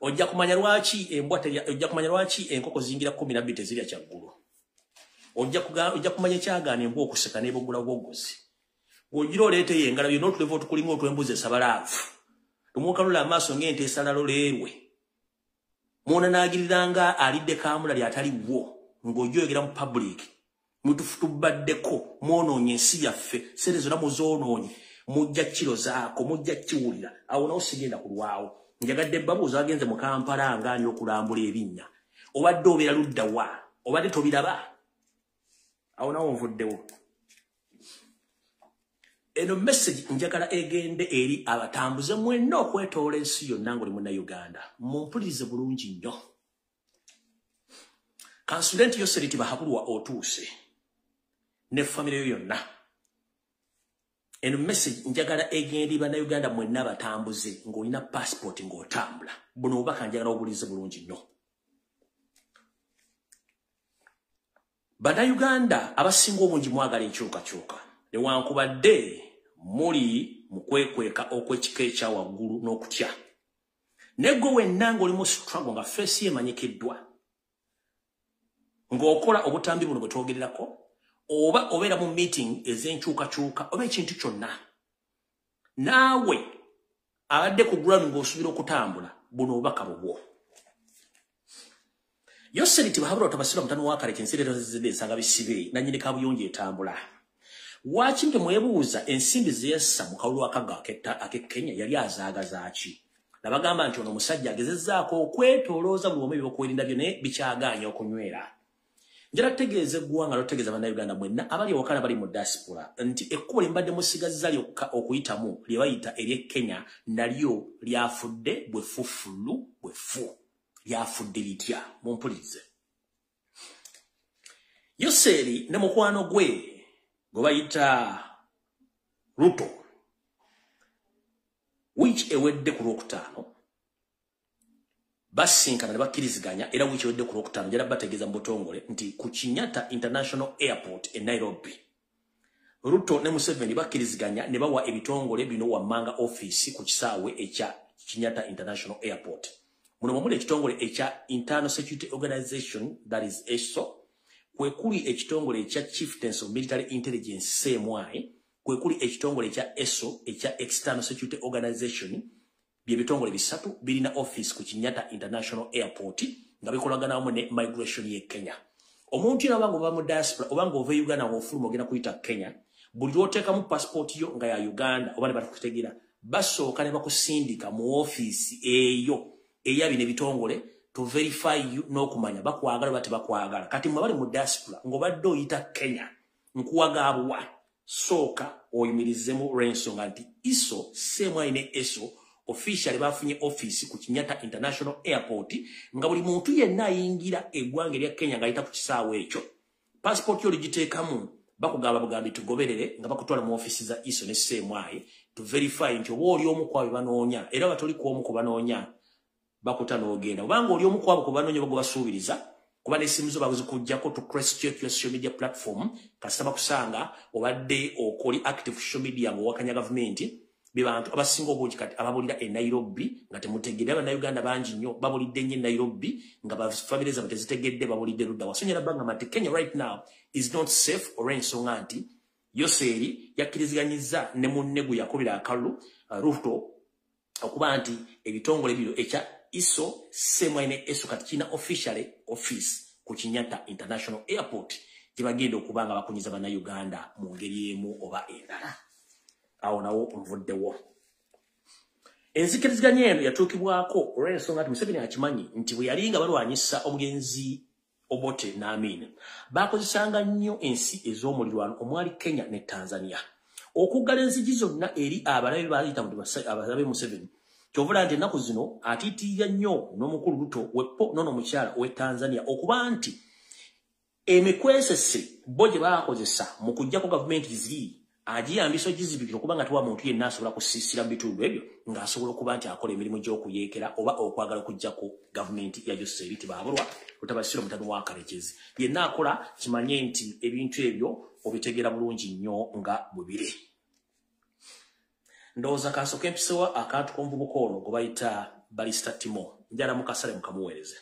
Ojja kumanya lwaki embwa, ojja kumanya lwaki enkoko ziyingira 12 tezirya kyaggulu. Ojja kumanya ekyagaana embwa okuseka n'eboggola bwoggozi. Bw'ogira oleeteyo engalabi n'otulevu otukulinga otw'embuzi esabalaavu, tumukalula amaaso ng'ente esala loleerwe, mwonanaagiriranga alidde kaamulali atali wo, ng'ojja oyogera mu public. Mutufutubaddeko, mwonoonye ensi yaffe, sente zonna muzoonoonye, mujja kirozaako, mujja kiwulira. Awo nawo sigenda kulwawo. Njagadde babuuza, agenze mu Kampala ngaani okulambula ebinnya, obadde obeera ludda wa? Obadde tobiraba? Awo nawo nvuddewo. Eno message njagala egende eri abatambuze mwenna okwetoola ensi yonna ng'oli Munnayuganda. Mumpulirize bulungi nnyo. Kansulenti Yoseri Tibahaburwa otuuse ne famire yo yonna. Eno message njagala egendi bannayuganda mwenna batambuze ng'olina passport ng'otambula. Buno obubaka njagala obuwulirize bulungi nnyo. Bannayuganda abasinga obungi mwagala enkyukakyuka, newankubadde muli mu kwekweka okw'ekika ekya waggulu n'okutya. Naye gwe wenna ng'oli mu struggle nga feesi emanyikiddwa, ng'okola obutambi buno bwe twogererako, oba obeera mu meeting ez'enkyukakyuka oba ekintu kyonna, naawe abadde ku ground ng'osuubira okutambula, buno obubaka bubwo. Yoseri Tibahaburwa Tabasirwa mutano wa kale kyensirero zizidde ensanga bisibe nannyini kabuyonjo etambula. Waaki nti mwebuuza ensimbi ze yassa mu kalulu akaga ak'e Kenya yali azaagaza ki? Nabagamba nti ono omusajja agezezzaako okwetoolooza buli wamu ebyokwerinda byo naye bikyagaanye okunywera. Njala tutegeeza eggwanga n'otutegeeza bannayuganda mwenna abali ewaka n'abali mu diaspora nti ekkubo lye mbadde musigazza lyokka okuyitamu lye bayita ery'e Kenya nalyo lyafudde bwe ffufulu bwe ffu. Lyafudde litya? Mumpulirize. Yoseri ne mukwano gwe gwe bayita Ruto, wiiki ewedde ku Lwokutaano basinkana ne bakkiriziganya, era wiiki ewedde ku Lwokutaano njala bategeeza mu butongole nti ku Kenyatta International Airport e Nairobi, Ruto ne Museveni bakkiriziganya ne bawa ebitongole bino wammanga ofiisi ku kisaawe ekya Kenyatta International Airport. Muno mwemuli ekitongole ekya Internal Security Organization, that is ESO, kwe kuli ekitongole ekya Chieftains of Military Intelligence CMI, kwe kuli ekitongole ekya ESO ekya External Security Organization. Bye bitongole bisatu birina office ku Kenyatta International Airport nga bikolagana wamu ne migration ye Kenya. Omuntu yenna obanga ova mu diaspora oba ng'ova e Uganda ng'ofuluma ogenda kuyita Kenya, buli lw'oteekamu passport yo nga ya Uganda oba ne batakutegeera, basooka ne bakusindika mu ofiisi eyo eya bino ebitongole to verify you n'okumanya bakwagala oba tebakwagala. Kati mwe bali mu diaspora ng'obadde oyita Kenya, nkuwagaabuwa sooka oyimirizemu olw'ensonga nti ISO, CMI ne ESO officially bafunye office ku Kenyatta International Airport, nga buli muntu yenna ayingira eggwanga erya Kenya ng'ayita ku kisaawe ekyo, passport yo ligiteekamu, bakugamba bugambi tugoberere nga bakutwala mu office za ISO ne CMI to verify nti oba oli omu ku abo banoonya. Era batoli ku omu ku banoonya bakuta n'ogenda, obanga oli omu ku abo ku banoonya bagobasuubiriza kuba n'essimu zo bazikuggyako to cross check your social media platform. Kasita bakusanga obadde okoli active social media ng'owakanya gavumenti, be bantu abasinga obungi kati ababulira e Nairobi nga temutegedde. Abannayuganda bangi nnyo babulidde nnyo e Nairobi nga bafamire zaabwe tezitegedde babulidde ludda wa. So njala bagamba nti Kenya right now is not safe olw'ensonga nti Yoseri yakkiriziganyizza ne munne gwe yakubira akalulu Ruto okuba nti ebitongole bino ekya ISO, CMI ne ESO kati kirina officially office ku Kenyatta International Airport gye bagenda okuba nga bakunyiza bannayuganda mu ngeri emu oba endala. Awo nawo nvuddewo. Enzikiriziganya eno yatuukibwako olw'ensonga nti Museveni akimanyi nti bwe yali nga balwanyisa omugenzi Obote n'Amin, bakozesanga nnyo ensi ez'omulirwano omwali Kenya ne Tanzania okuggala enzigi zonna eri abalabe bayita abalabe Museveni. Kyovula nti ennaku zino atiitirira nnyo n'omukulu Ruto weppo n'ono omukyala ow'e Tanzania okuba nti emikwesese bo gye baakozesa mu kuggyako gavumenti ziri agiyambisa ogizibikira okuba nga tewa muntu yenna asobola kusiisira mu bitundu ebyo ng'asobola okuba nti akola emirimu gy'okuyeekera oba okwagala okuggyako gavumenti ya Yoseri Tibahaburwa Rutabasira omutano wa Karekezi. Yenna akola kimanye nti ebintu ebyo obitegeera bulungi nnyo nga bwe biri. Ndowooza kansooke empisewa akantu k'omuvubuka ono gwe bayita Barista Timo. Njala mukasale mukamuweereze.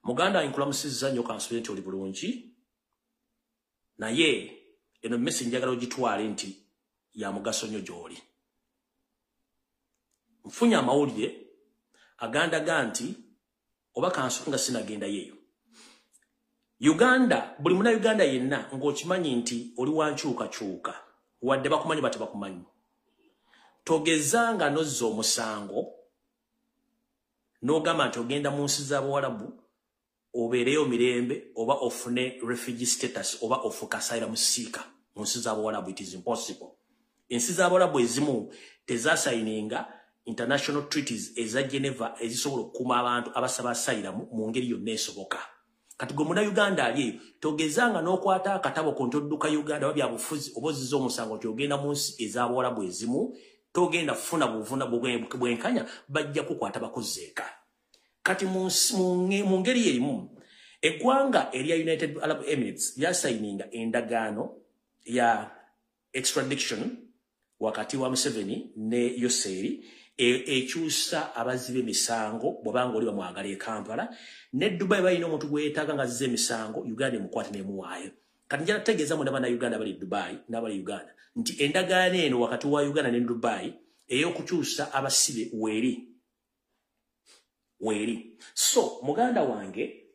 Muganda nkulamusizza nnyo, kansubire nti oli bulungi, naye eno message njagala ogitwale nti ya mugaso nnyo gy'oli. Nfunye amawulire agandaga nti oba kansoke nga sinagendayo eyo Uganda, buli munnayuganda yenna ng'okimanyi nti oli wa nkyukakyuka, wadde bakumanyi ba tebakumanyi, togezanga n'ozza omusango n'ogamba nti ogenda mu nsi z'Abawalabu obeereyo mirembe oba ofune refugee status oba ofuuka asylum seeker mu nsi z'Abawalabu. It is impossible. Ensi z'Abawalabu ezimu tezasayininga international treaties eza Geneva ezisobola okukuuma abantu abasaba asylum mu ngeri yonna esoboka. Kati gwe Munnayuganda ali eyo, togezanga n'okwata akatabo ko nti odduka Uganda oba byabufuzi oba ozizza omusango nti ogenda mu nsi ez'Abawarabu ezimu, togenda kufuna buvuna bwenkanya, bajja kukwata bakuzzeeka. Kati mu ngeri erimu, eggwanga erya United Arab Emirates lyasayininga endagaano ya extradition wakati wa Museveni ne Yoseri, ekyusa abazzi b'emisango bw'obanga oli bamwagala e Kampala ne Dubai balina omuntu gwe yeetaaga nga azza emisango, Uganda emukwate n'emuwaayo. Kati njala kutegeeza mwena Bannayuganda bali Dubai n'abali Uganda nti endagaano eno wakati wa Uganda ne Dubai ey'okukyusa abasibe weeri weeri. So muganda wange,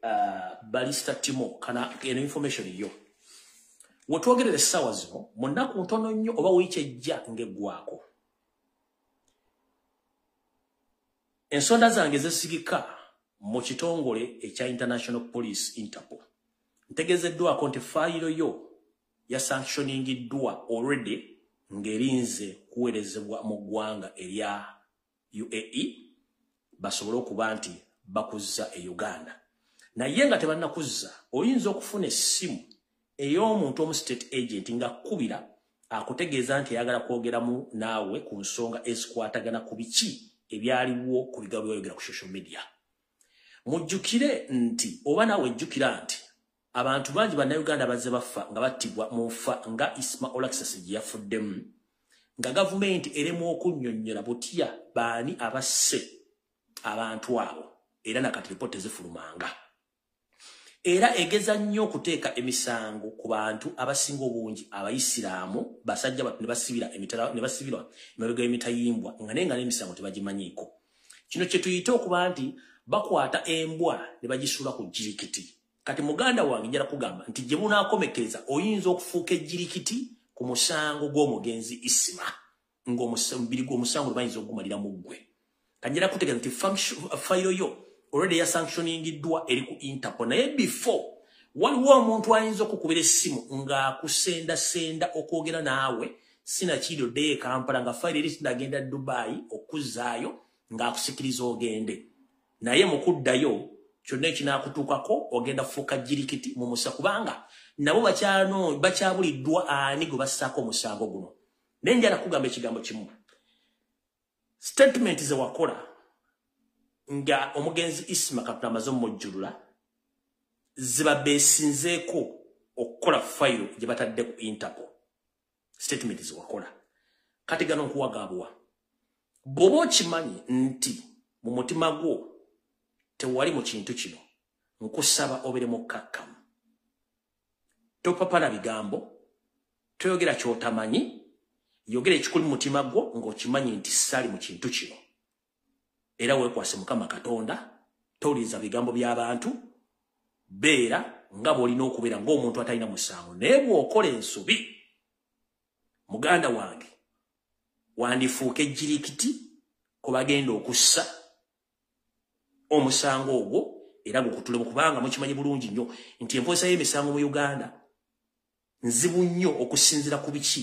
Barrister Timo, kana eno information yo wetwogerera essaawa zino, mu nnaku ntono nnyo oba wiiki ejja ng'eggwako, ensonda zange zesigika mu kitongole ekya International Police, Interpol, ntegeezeddwako nti fayiro yo yasanctioningiddwa already ng'erinze kuweerezebwa mu ggwanga erya UAE basobole okuba nti bakuzza e Uganda. Naye nga tebannakuzza, oyinza okufuna essimu ey'omuntu omu state agent ng'akkubira akutegeeza nti ayagala kwogeramu naawe ku nsonga ezikwatagana ku biki ebyaliwo ku bigambo byayogera ku social media. Mujjukire nti oba naawe ejjukira nti abantu bangi Bannayuganda bazze bafa nga battibwa mu nfa nga Isma Olaxess gye yafuddemu, nga gavumenti eremu okunnyonnyola butya baani abasse abantu abo, era nakati ripooti tezifulumanga. Era egeza nnyo okuteeka emisango ku bantu abasinga obungi Abayisiraamu, basajja batu, ne basibira ne basibirwa emabega y'emitayimbwa nga naye nga n'emisango tebagimanyiiko. Kino kye tuyite okuba nti bakwata embwa ne bagisuula ku jirikiti. Kati muganda wange, njala kugamba nti gye bunaakomekereza oyinza okufuuka ejjirikiti ku musango gw'omugenzi Isima, ng'omubiri gw'omusango bayinza okugumalira mu ggwe. Kanjala kutegeeza nti fayiro yo already yasanctioningiddwa, eri ku Interpol. Naye before, waliwo omuntu ayinza okukubira essimu ng'akusendasenda okwogera naawe, sinakiri oddeyo e Kampala nga fayiro eri tinagenda Dubai okuzzaayo, ng'akusikiriza ogende. Naye mu kuddayo, kyonna ekinaakutuukako ogenda kufuuka jirikiti mu musa, kubanga nabo bakyabuliddwa ani gwe bassaako omusango guno. Naye njala kugamba ekigambo kimu: statement ze wakola nga omugenzi Isima Katonda amaze omujjulula zibabeesinzeeko okukola fayiro gye batadde ku Interpol. Statement ze wakola kati gano nkuwagabuwa, bw'oba okimanyi nti mu mutima gwo tewali mu kintu kino, nkusaba obeere mukkakkamu, topapala bigambo, toyogera ky'otamanyi, yogera ekikuli mu mutima gwo ng'okimanyi nti sali mu kintu kino, era weekwase Mukama Katonda. Towuliriza bigambo by'abantu, beera nga bw'olina okubeera ng'omuntu atalina musango. Naye bw'okola ensobi, muganda wange, wandifuuka ejjirikiti kwe bagenda okussa omusango ogwo era gukutulemu, kubanga mukimanyi bulungi nnyo nti enkozesa y'emisango mu Uganda nzibu nnyo okusinziira ku biki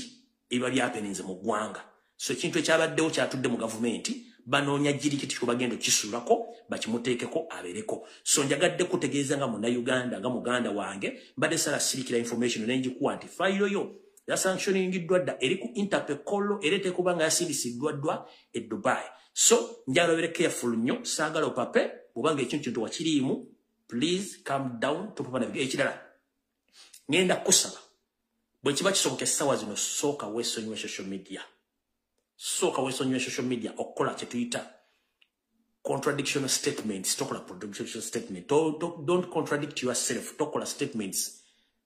ebiba byapeninze mu ggwanga. So ekintu ekyabaddewo kyatudde mu gavumenti, banoonya jirikiti kwe bagenda okukisuulako bakimuteekeko abeereko. So njagadde kutegeeza nga Munnayuganda, nga muganda wange, mbadde sala sirikira information nenjikuwa nti fayiro yo yasanctioningiddwa dda, eri ku Interpol, era eteekuba nga yasindisiddwa ddwa e Dubai. So njagala obeere careful nnyo, saagala opape. Bwobanga ekintu kintu wakiriimu, please calm down, topapa. Ekirala, ngenda kusaba bwe kiba kisoboka essaawa zino, sooka weesonyiwe social media, sooka weesonyiwe social media okukola kye tuyita contradiction statements. Tokola contradiction statement, don't contradict yourself, tokola statements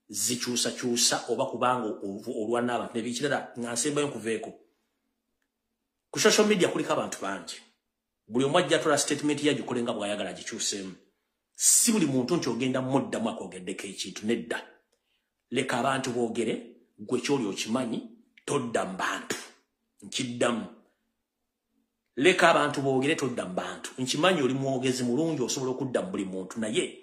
zikyusakyusa oba kubanga olwana abantu. Nebikirala nga nsembayo nkuveeko, ku social media kuliko abantu bangi, buli omu ajja atola statement yagikole nga bw'ayagala agikyuseemu. Si buli muntu nti ogenda muddamu akwogeddeko ekintu, nedda. Leka abantu boogere, gwe kyoli okimanyi, todda mu bantu. Nkiddamu, leka abantu boogere, todda mu bantu. Nkimanyi oli mwogezi mulungi, osobola okudda mu buli muntu, naye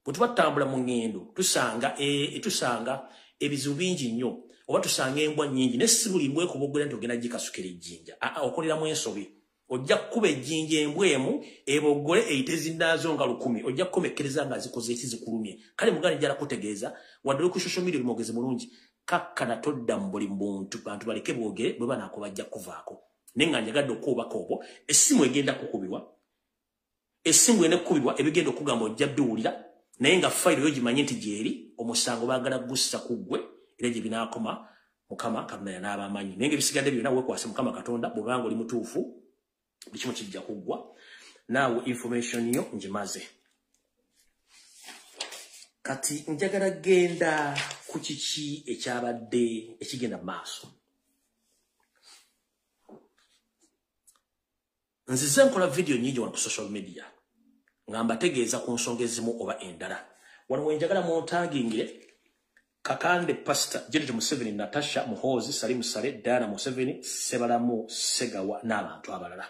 bwe tuba tutambula mu ŋŋendo tusanga ebizibu bingi nnyo oba tusanga embwa nnyingi, naye si buli mbwa ekuboggolera nti ogenda gikasukira ejjinja. Aa, okoleramu ensobi. Ojja kukuba ejjinja embwa emu eboggole eyite zinnaazo nga 1000, ojja kukomekkereza nga zikoze ekizikulumye. Kale muganda njala kutegeeza, wadde oli ku social media oli mwogezi mulungi, kakkana todda mu buli muntu, bantu baleke boogere, bwe banaako bajja kuvaako. Naye nga njagadde okuwubaka obwo, essimu egenda kukubibwa, essimu egenda kukubibwa, ebigenda okugamba ojja biwulira, naye nga fayiro yo gimanye nti gyeri, omusango baagala gussa ku ggwe, era gye binaakoma Mukama Katonda yanaaba amanyi. Naye ng'ebisigadde byonna weekwase Mukama Katonda, bw'obanga oli mutuufu, buli kimu kijja kuggwa. Naawe information yo ngimaze. Kati njagala genda ku kiki ekyabadde ekigenda mu maaso. Nzize nkola vidiyo nnyingi wano ku social media nga mbategeeza ku nsonga ezimu oba endala. Wano we njagala muntagingire Kakande Pastor Janet Museveni, Natasha Muhoozi, Salim Saleh, Diana Museveni, Sebalamu Segawa n'abantu abalala.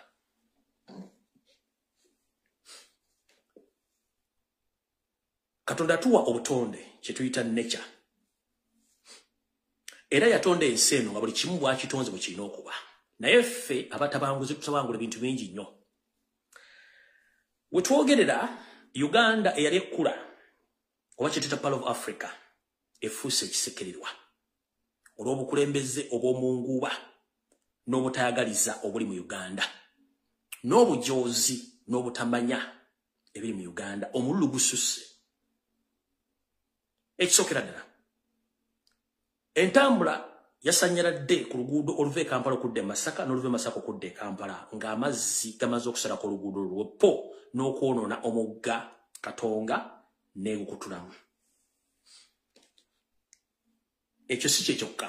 Katonda atuwa obutonde kye tuyita nature. Era yatonda ensi eno nga buli kimu bw'akitonze bwe kirina okuba. Naye ffe abatabanguzi tutabangula ebintu bingi nnyo. We twogerera Uganda eyali ekkula oba kye tuyita Pearl of Africa efuuse ekisekererwa olw'obukulembeze obw'omunguuba n'obutayagaliza obuli mu Uganda n'obujoozi n'obutamanya ebiri mu Uganda. Omululu gususse. Ekisookera ddala, entambula yasanyaladde ku luguudo oluva e Kampala okudda e Masaka n'oluva e Masaka okudda e Kampala ng'amazzi gamaze okusalako oluguudo olwo po n'okwonoona omugga Katonga n'egukutulamu. Ekyo si kye kyokka.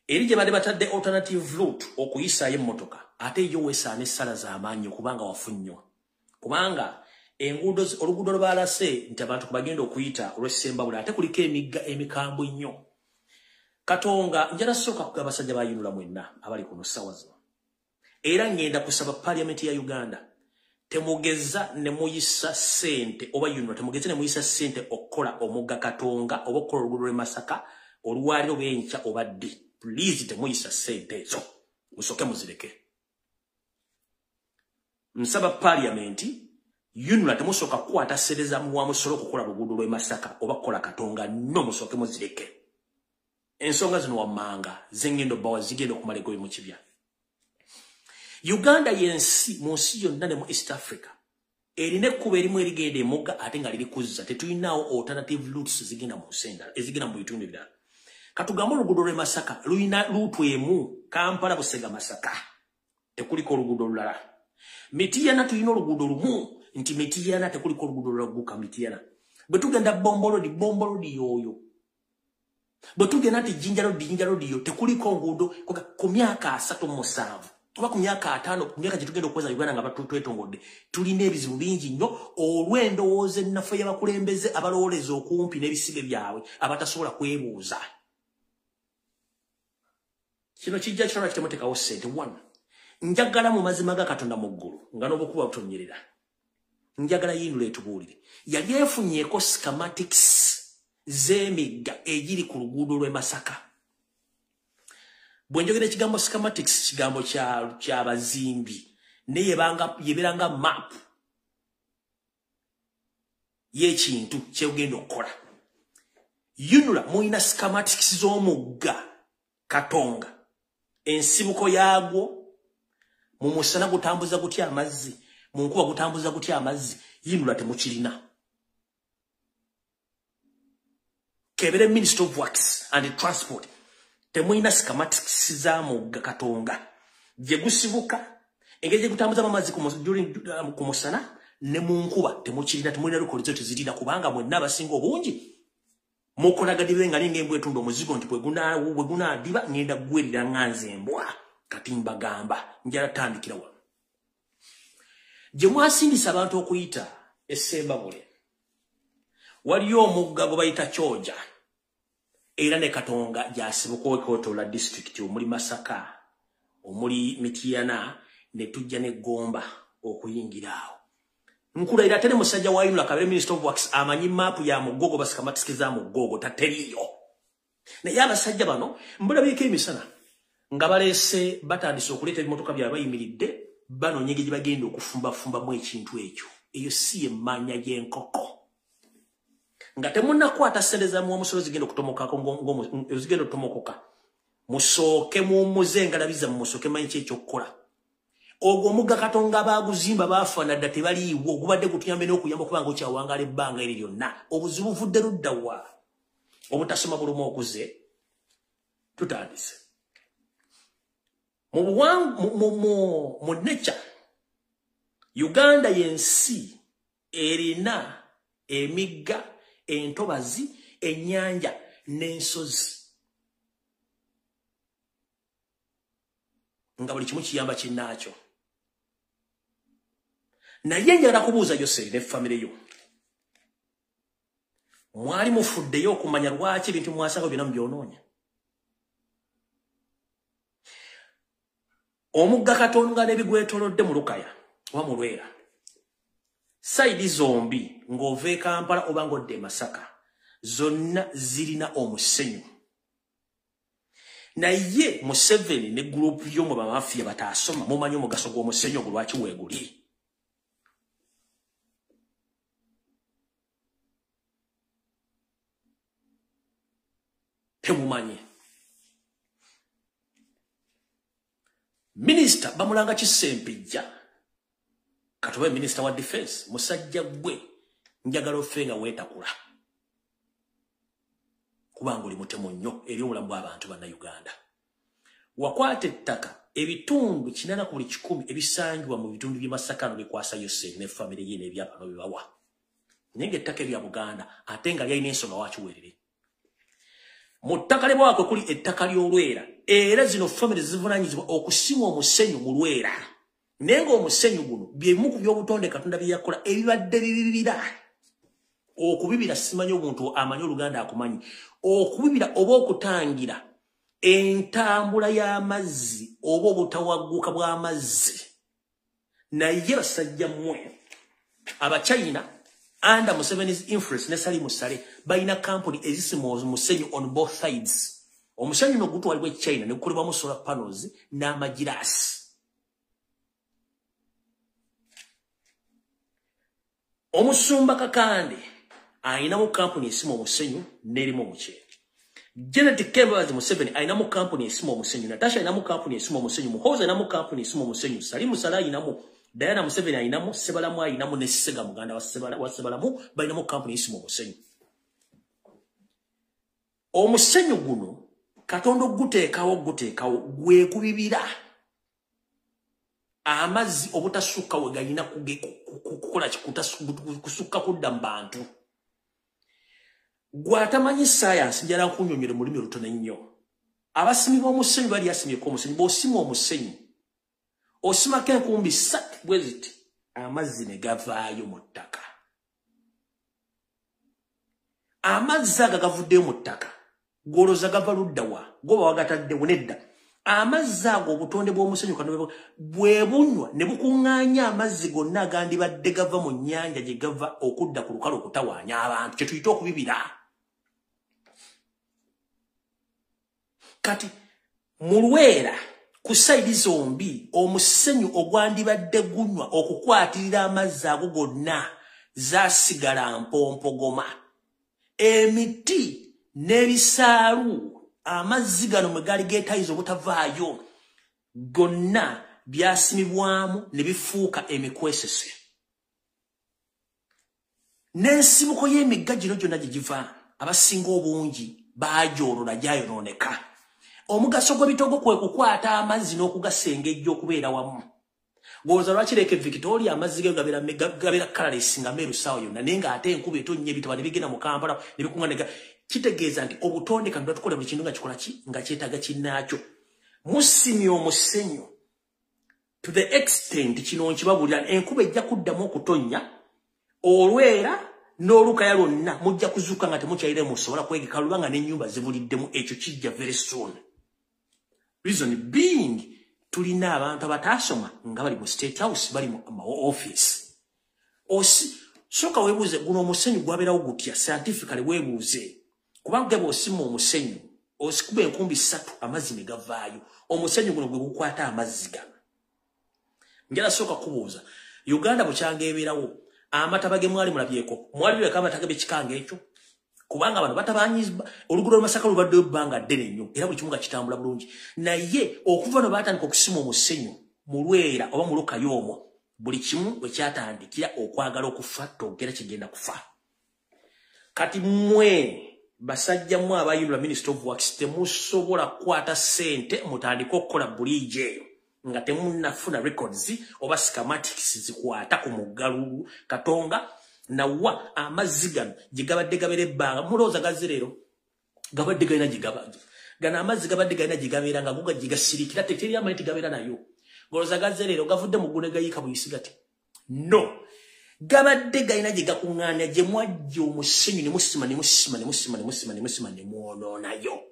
Eri gye badde batadde alternative route okuyisaayo emmotoka, ate yo weesaana essala z'amaanyi kubanga wafu nnyo. Kubanga enguudo, oluguudo lwe baalase nti abantu kubagenda okuyita olw'Essembabule, ate kuliko emigga emikambwe ennyo. Katonga njala sooka kugamba abasajja ba UNRA mwenna abali kuno ssaawa zino. Era ngenda kusaba Parliament ya Uganda, temugeza ne muyisa ssente oba UNRA, temugeza ne muyisa ssente okukola omugga Katonga oba okukola oluguudo lw'e Masaka olwaliro bw'enkya oba ddi. Please temuyisa ssente ezo, musooke muzireke. Nsaba Parliament, UNRA temusooka kukwata ssente za muwa musolo okukola oluguudo lw'e Masaka oba kukola Katonga, no musooke muzireke. Ensonga zino wammanga zengendo bawa zigenda okumala egoye mu kibya. Uganda y'ensi mu nsi yonna ne mu East Africa erina ekkubo erimu erigenda emugga ate nga liri kuzza. Tetulinawo alternative routes zigenda mu nsi endala, ezigenda mu bitundu ebirala. Katugambe oluguudo lw'e Masaka lulina luutu emu, Kampala Busega Masaka, tekuliko oluguudo olulala. Mityana tulina oluguudo lumu nti Mityana tekuliko oluguudo olulala gguka Mityana. Bwe tugenda Bombolodi, Bombolodi y'oyo. Bwe tugenda nti Jinja Road, Jinja Road yo tekuliko nguudo ku myaka 37 oba ku myaka 5, ku myaka gye tugenda okuweza Uganda nga batwetongodde, tulina ebizibu bingi nnyo olw'endowooza ennafu y'abakulembeze abalowooleza okumpi n'ebisibe byabwe abatasobola kwebuuza. Kino kijja kitwala kitemuteekawo ssente. One, njagala mu mazima ga Katonda mu ggulu nga n'obukuba butonyerera, njagala UNRA etubuulire yali efunyeeko schematics z'emigga egiri ku luguudo lw'e Masaka. Bwe njogera ekigambo schematics, kigambo ky'abazimbi, naye yebeeranga map y'ekintu ky'ogenda okukola. UNRA mulina schematics z'omugga Katonga, ensibuko yaagwo, mu musana gutambuza gutya amazzi, mu nkuba gutambuza gutya amazzi. UNRA temukirina. Kebere Minister of Works and Transport, temulina schematics za mugga Katonga gye gusibuka, engeri gye gutambuza amazzi ku musana ne mu nkuba temukirina. Temulina records tezirina, kubanga mwenna abasinga obungi mukolaga dibe nga ninga embwa etunda omuzigo nti bwe gunaadiba ngenda ggwerera nga nze embwa. Kati mbagamba njala tandikira wano gye mwasindisa abantu okuyita Essembabule. Waliyo omugga gwe bayita Kyoja, era ne Katonga gy'asibuka okwetooloola disitulikiti omuli Masaka, omuli Mityana, ne tujja ne Gomba okuyingira awo. Nkulayira ate ne musajja wa UNRA Kabere Minister of Works amanyi maapu ya Mugogo, baschematics za Mugogo tateriyo. Naye abasajja bano mbulabiiko emisana nga baleese, batandise okuleeta ebimotoka byabwe bayimiridde. banoonya engeri gye bagenda okufumbafumbamu ekintu ekyo. Eyo si emmanya y'enkoko. Nga temunnakwata ssente zammwe omusolo zigenda okutomokako, zigenda okutomokoka, musooke muwummuze engalabi zammwe, musooke manyi ki ekyokukola. Ogwo omugga Katonga baaguzimba baafaana dda, tebaliiwo, gubadde gutuyambe n'okuyamba okubanga okyawangaala ebbanga eryo lyonna. Obuzibu buvudde ludda wa? Obutasoma buluma okuze. Tutandise mu mu nature. Uganda y'ensi erina emigga, entobazi, ennyanja n'ensozi, nga buli kimu kiyamba kinnaakyo. Naye njagala kubuuza Yoseri ne famire yo, mwali mufuddeyo okumanya lwaki ebintu mwasanga byonna mubyonoonya? Omugga Katonga n'ebigwetoolodde mu Lukaya oba mu Lwera, side zombi, ng'ova e Kampala oba ng'odda e Masaka, zonna zirina omusenyu. Naye Museveni ne group y'omwe bamafiya bataasoma, mumanyi omugaso gw'omusenyu ogwo lwaki weeguli? Temumanyi. Minisita bamulanga Kisempijja, katube minisita wa defense, musajja gwe njagala ofe nga weetakula, kubanga oli mutemu nnyo eri obulamu bw'abantu bannayuganda. Wakwata ettaka ebitundu 80 ku buli 100 ebisangibwa mu bitundu by'e Masaka no bikwasa Yoseri ne famire ye n'ebyapa n'obibawa, naye ng'ettaka erya Buganda, ate nga lyalina ensonga wakiweerere. Mu ttaka lyebwakwe kuli ettaka ly'Olwera, era zino famire zivunaanyizibwa okusima omusenyu mu Lwera, naye ng'omusenyu guno byemu ku by'obutonde Katonda bye yakola ebibadde bibibira. Okubibira, simanyi omuntu amanyi Oluganda akumanyi, okubibira oba okutangira entambula y'amazzi oba obutawagguka bw'amazzi. Naye basajja mmwe, Abachina under Museveni's influence ne Salim Saleh balina kampuni ezisima omusenyu on both sides. Omusenyu no gutwalibwa e China ne gukolebwamu solar panels n'amagiraasi. Omusumba Kakande ayinamu kampuni esima omusenyu n'erimu omuceere. Janet Kembazi Museveni ayinamu kampuni esima omusenyu. Natasha ayinamu kampuni esima omusenyu. Muhoozi ayinamu kampuni esima omusenyu. Salim Saleh ayinamu. Diana Museveni ayinamu. Sebalamu ayinamu ne Sega muganda wa Sebalamu balinamu kampuni esima omusenyu. Omusenyu guno Katonda oguteekawo gwe kubibira amazzi obutasukka we galina kukola kusukka kudda mu bantu. Gw'atamanyi science, njala nkunnyonnyole mu lulimi olutono ennyo. Abasimi b'omusenyu bali asimyeko omusenyu, bw'osima omusenyu osimako enkumbi ssatu bwe ziti, amazzi ne gavaayo mu ttaka. Amazzi ago gavuddeyo mu ttaka, gw'olowooza gava ludda wa? Goba wagataddewo? Nedda. Amazzi ago, obutonde bw'omusenyu kano bwe bunywa ne bukuŋŋaanya amazzi gonna agandibadde gava mu nnyanja gye gava okudda ku lukalu okutawaanya abantu, kye tuyita okubibira. Kati mu Lwera ku side zombi, omusenyu ogwandibadde gunywa okukwatirira amazzi ago gonna zaasigala mpompogoma. Emiti n'ebisaalu amazzi gano mwe gaali geetayiza obutavaayo gonna byasimibwamu ne bifuuka emikwesese. N'ensibuko y'emigga gino gyonna gye giva, abasinga obungi baagyolola, gyayonooneka. Omugaso gw'ebitogo kwe kukwata amazzi n'okugasengejja okubeera wamu. Gwoza lwaki Lake Victoria amazzi ge gabeera colourless, nga meeru ssaawa yonna, naye ng'ate enkuba etonnya ebitaba ne bigenda mu Kampala ne bikuŋŋaana? Kitegeeza nti obutonde Katonda tukola buli kintu nga kikola ki nga kyetaaga kinnaakyo. Musimye omusenyu to the extent kino nkibabuulira, enkuba ejja kuddamu okutonnya, Olwera n'Olukaya lwonna mujja kuzuuka nga temukyalire musobola kwegeka luba nga n'ennyumba zibuliddemu. Ekyo kijja very soon. Reason being, tulina abantu abataasoma nga bali mu State House, bali mu office. Osi sooka weebuuze, guno omusenyu gwabeerawo gutya scientifically? Weebuuze, kubanga gwe bw'osima omusenyu, osikuba enkumbi ssatu, amazzi ne gavaayo. Omusenyu guno gwe gukwata amazzi gano. Njala sooka kubuuza, Uganda bukyanga ebeerawo, amataba ge mwali mulabyeko, mwali mulabye amataba g'ekikanga ekyo? Kubanga bano batabanyiza oluguudo lw'e Masaka lubaddeyo ebbanga ddene nnyo, era buli kimu nga kitambula bulungi. Naye okuva no baatandika okusima omusenyu mu Lwera oba mu Lukayo omwo, buli kimu we kyatandikira okwagala okufa, togera kigenda kufa. Kati mmwe basajja mmwe abayinula Minister of Works temusobola kukwata ssente mutandike okukola buliigi eyo nga temunnafuna records oba schematics zikwata ku muggalu Katonga nawa amazzi gano gye gabadde gabeera ebbanga. Mulowooza gazze leero? Gabadde galina gye gaba, gano amazzi gabadde galina gye gabeera nga go gye gasirikira, teteri amanyi nti gabeera nayo. Ng'olowooza gazze leero gavudde mu ggulu ne gayiika buyisi gati? No, gabadde galina gye gakuŋŋaanya gye mwajja omusenyu ne musima ne musima ne musima ne musima ne musima ne mwonoonayo.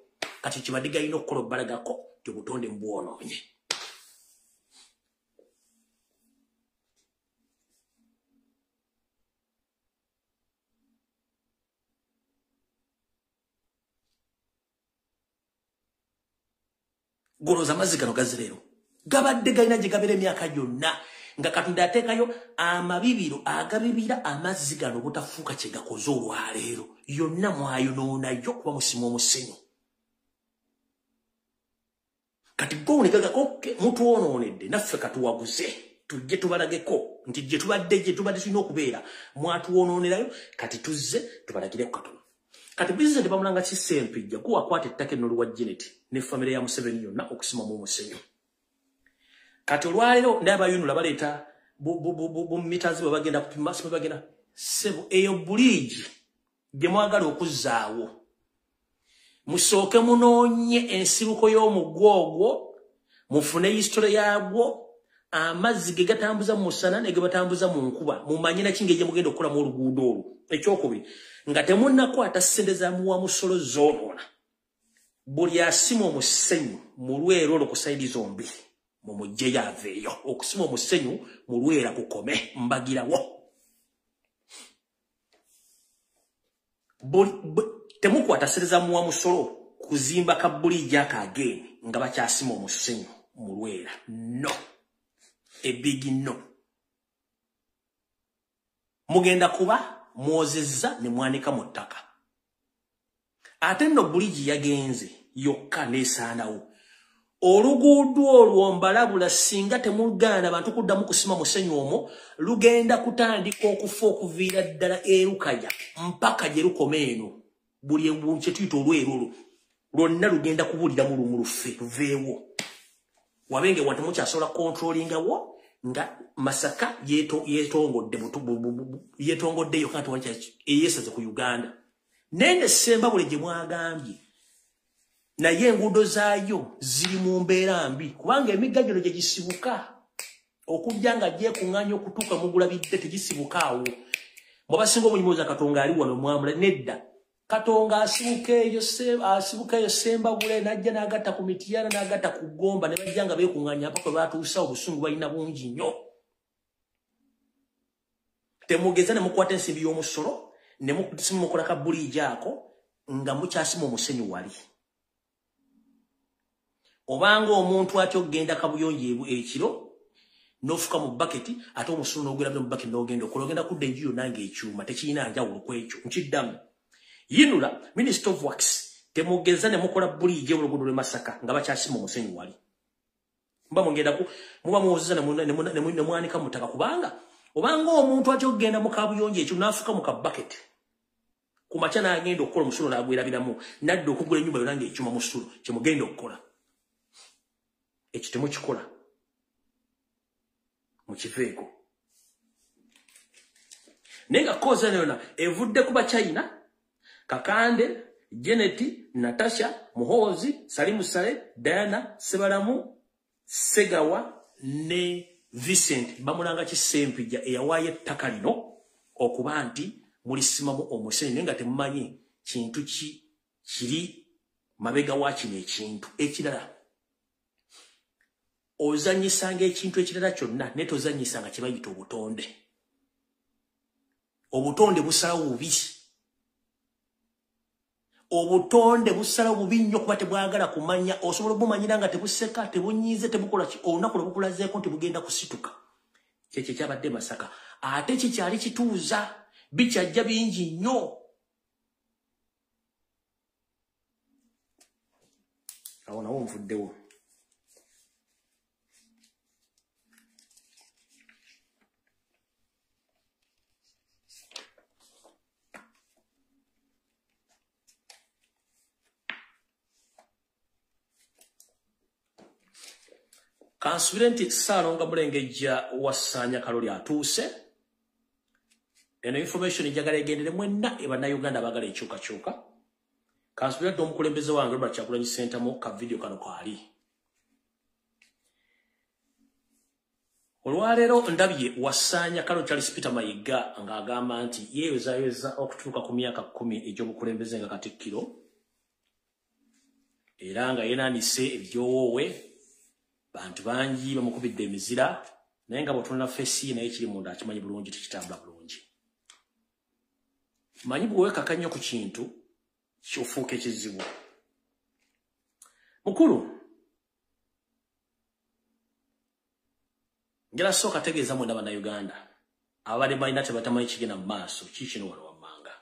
Kati kibadde galina okukola obbalagako nti obutonde mbwonoonye. Golooza amazzi gano gazze leero? Gabadde galina gye gabeera emyaka gyonna nga Katonda ateekayo amabibiro agabibira amazzi gano obutafuuka kye gakoze olwaleero. Yonna mwayonoonayo kuba musima omusenyu. Kati go ne gagako mutwonoonedde, naffe katuwaguze tujje tubalageko nti gye tubadde tulina okubeera mwatuwonoonerayo, kati tuzze tubalagireko katono. Kati pulezidenti bamulanga ki Ssempijja guwakwata ettaka eno luwa Janet ne famire ya Museveni yonna okusimamu omusenyu. Kati olwaleero ndaba bayunula baleeta bu meters bwe bagenda kupima, sibe bagenda ssebo eyo buliigi gye mwagala okuzzaawo, musooke munoonye ensibuko y'omugwa ogwo, mufune history yaagwo, amazzi ge gatambuza mu musana ne ge batambuza mu nkuba, mumanye naki ngeri gye mugenda okukolamu oluguudo olwo. Ekyokubiri, nga temunnakwata ssente za muwa musolo zoonoona, buli asima omusenyu mu Lwera olwo ku side zombi mumuggyeyo aveeyo. Okusima omusenyu mu Lwera kukome mbagirawo. Temukwata ssente za muwa musolo kuzimba ka buliigi ako again nga bakyasima omusenyu mu Lwera. No, a big no. Mugenda kuba mwozezza ne mwanika mu ttaka. Ate nno buliigi yagenze yokka n'esaanawo. Oluguudo olwo mbalabula, singa temugaana bantu kuddamu kusima musenyu omwo, lugenda kutandika okufa okuviira ddala Erukaya mpaka gye lukoma eno. Buli kye tuyita olweru olwo lwonna lugenda kubuliramu lumu lufe luveewo, wabenge wantu mukyasobola controllingawo nga Masaka yeetongodde yeetongodde yokka nti eyeesaze ku Uganda. Naye ne Ssembabule gye mwagambye naye enguudo zaayo ziri mu mbeera mbi, kubanga emigga gino gye gisibuka okujja nga gyekuŋŋaanya okutuuka mugulabidde tegisibuka awo. Mwabasinga obunyumooza Katonga ali wano mwamula nedda. Katonga asibuka eyo Ssembabule n'ajja n'agatta ku Mityana n'agatta ku Gomba ne bajja nga beekuŋŋaanya mpaka we batuusa. Obusungu balina bungi nnyo. Temugeza ne mukwata ensimbi y'omusolo ne mukola ka buliigi ako nga mukyasima omusenyu wali. Obanga omuntu atya okugenda kabuyonjo ekiro n'ofuka mu baketi ate omusulo n'ogwerabira mu baketi n'ogenda okola, ogenda kudda enju yonna ng'ekyuma tekirina njawulo ku ekyo. Nkiddamu, yinula Minister of Works, temugeza ne mukola buliigi oluguudo lw'e Masaka nga bakyasima omusenyu wali. Muba mugenda ku muba muwozeza ne mwanika mu ttaka, kubanga obanga omuntu atya okugenda mu kabuyonjo ekiro n'afuka mu kabaketi ku makya n'agenda okukola omusulo n'agwerabiramu nadda okugula ennyumba yonna ng'ekyuma musulo, kye mugenda okukola ekyo temukikola, mukiveeko. Naye nga koza yonna evudde ku Bachina Kakande, Janet, Natasha, Muhoozi, Salimu Sale, Diana Sebalamu, Segawa ne Vincent bamulanga ki Ssempijja eyawaayo ettaka lino okuba nti mulisimamu omusenyu, naye nga temumanyi kintu ki kiri mabega wa kino ekintu. Ekirala, ozannyisanga ekintu ekirala kyonna naye tozannyisanga kye bayita obutonde. Obutonde busalawo bubi, obutonde busalawo bubi nnyo kuba tebwagala kumanya. Osobola obumanyira nga tebuseka, tebunyiize, tebukola ki, olunaku lwe bukulazeeko nti bugenda kusituka. Kyekyo kyabadde Masaka, ate kikyali kituuza, bikyajja bingi nnyo. Awo nawo nvuddewo. Kansubire nti Ssaalongo Mulengejja Wassaanya Kaloli atuuse. Eno information njagala egendere mwenna Bannayuganda abaagala enkyukakyuka. Kansubire dde omukulembeze wange Robert Kyagulanyi Ssentamu ka vidiyo kano kaali. Olwaleero ndabye Wassaanya Kaloli Charles Peter Mayiga ng'agamba nti yeeyozayoza okutuuka ku myaka 10 egy'obukulembeze nga Katikkiro, era nga yeenaanise ebyowoowe. Bantu bangi bamukubidde emizira, naye nga bw'otunula feesi ye naye kiri munda akimanyi bulungi tekitambula bulungi. Manyi bw'owekaka nnyo ku kintu kyofuuka ekizibu. Mukulu, njala sooka tegeeza mwenna Bannayuganda ababadde balina tebatamanyi kigenda mu maaso kiikino wano wammanga.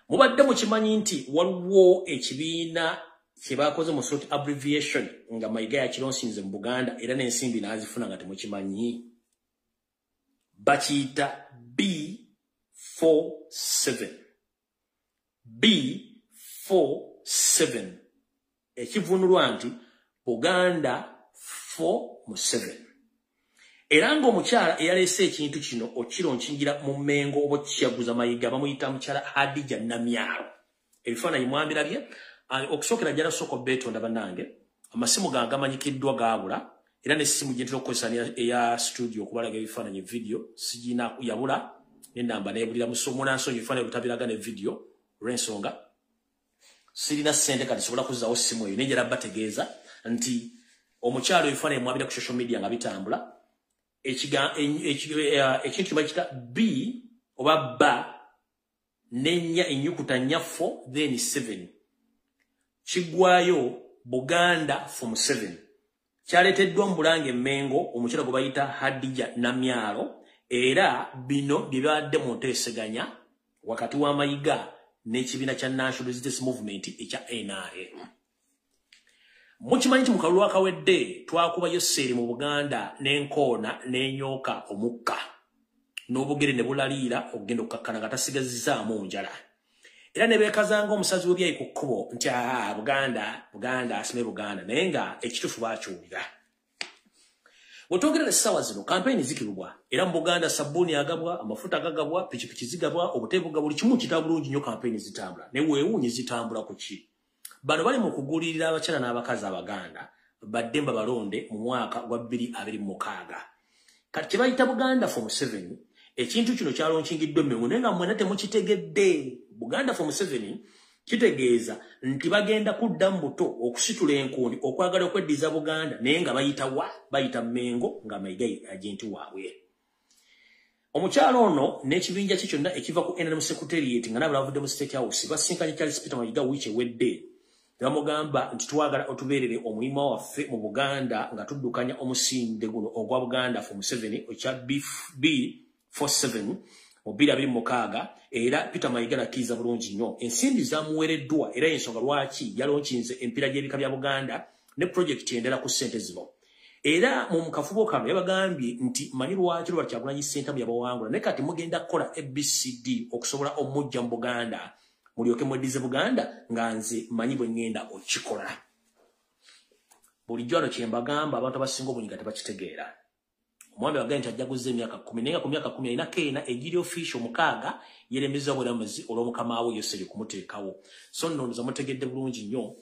Mubadde mukimanyi nti waliwo ekibiina kye bakoze mu short abbreviation nga Mayiga yakironsinze mu Buganda era n'ensimbi n'azifuna nga temukimanyi. Bakiyita B47. B47 ekivunulwa nti Buganda 4 mu 7. Era ng'omukyala eyaleese ekintu kino okironkingira mu Mmengo oba okukyaguza Mayiga bamuyita mukyala Hadija Namyalo. Ebifaananyi mwambirabye. Okusookera njala sooka obeetonda bannange, amasimu gange gamanyikiddwa gaabula, era n'essimu gye ntera okukozesa eya studio okubalaga ebifaananyi vidiyo sigina yabula n'ennamba neebulira. Munansonyi ebifaananyi butabiraga ne vidiyo olw'ensonga sirina ssente kati sobola kuzzaawo ssimu eyo, naye njala bategeeza nti omukyalo ebifaananyi mwabira ku social media nga bitambula, ekintu kye bakiyita B oba B n'ennya ennyukuta nnya 4 then 7 kiggwayo Buganda form 7. Kyaleeteddwa mu Bulange Mmengo omukyala gwe bayita Hadija Namyalo, era bino bye byabadde mu nteeseganya wakati wa Mayiga n'ekibiina kya National Resistance Movement ekya NRM. Mukimanyi nti mu kalulu akawedde twakubayo seeri mu Buganda n'enkoona n'enyooka omukka n'obugere ne bulaliira okugenda okukakkana nga tasigazizzaamu njala. Era ne beekazanga omusazi w'ebyayi ku kkubo nti aa Buganda, Buganda, asime Buganda, naye nga ekituufu baakiwulira. Bwe twogerera essaawa zino kampeyini zikirubwa, era mu Buganda sabbuuni agabwa, amafuta gagabwa, pikipiki zigabwa, obutebe bugabwa, buli kimu kitaba bulungi nnyo, kampeyini zitambula. Naye weewuunye zitambula ku ki? Bano bali mu kugulirira abakyala n'abakazi Abaganda badde mbabalonde mu mwaka gwa 2026. Kati kye bayita Buganda form 7, ekintu kino kyalonkingiddwa Mmengo naye nga mwenna temukitegedde. Buganda form 7 kitegeeza nti bagenda kudda mu buto okusitula enkundi okwagala okweddiza Buganda, naye nga bayita wa? Bayita Mmengo nga Mayiga agenti waabwe. Omukyalo ono n'ekibinja kye kyonna ekiva ku NRM Secretariat nga nabo bavudde mu State House basinkanye Charles Peter Mayiga wiiki ewedde ne bamugamba nti twagala otubeerere omuyima waffe mu Buganda nga tuddukanya omusinde guno ogwa Buganda form 7 ekya B47 mu 2026. Era Peter Mayiga nakkiriza bulungi nnyo. Ensimbi zamuweereddwa era ensonga lwaki yalonkinze empiira gy'ebika bya Buganda ne projekiti endala ku ssente zino. Era mu kafubo kano yabagambye nti manyi lwaki Robert Kyagulanyi Ssentamu yabawangula, naye kati mugenda kukola ABCD okusobola omujja mu Buganda mulyoke mweddize Buganda nga nze manyi bwe ŋŋenda okikola. Bulijjo wano kye mbagamba abantu abasinga obungi nga tebakitegeera. Omwami wagambye nti ajjaguzza emyaka 10, naye nga ku myaka 10 alina ena egiri official 6 yeremeza obulamuzi olw'omukama we Yoseri kumuteekawo. So nno nze mutegedde bulungi nnyo.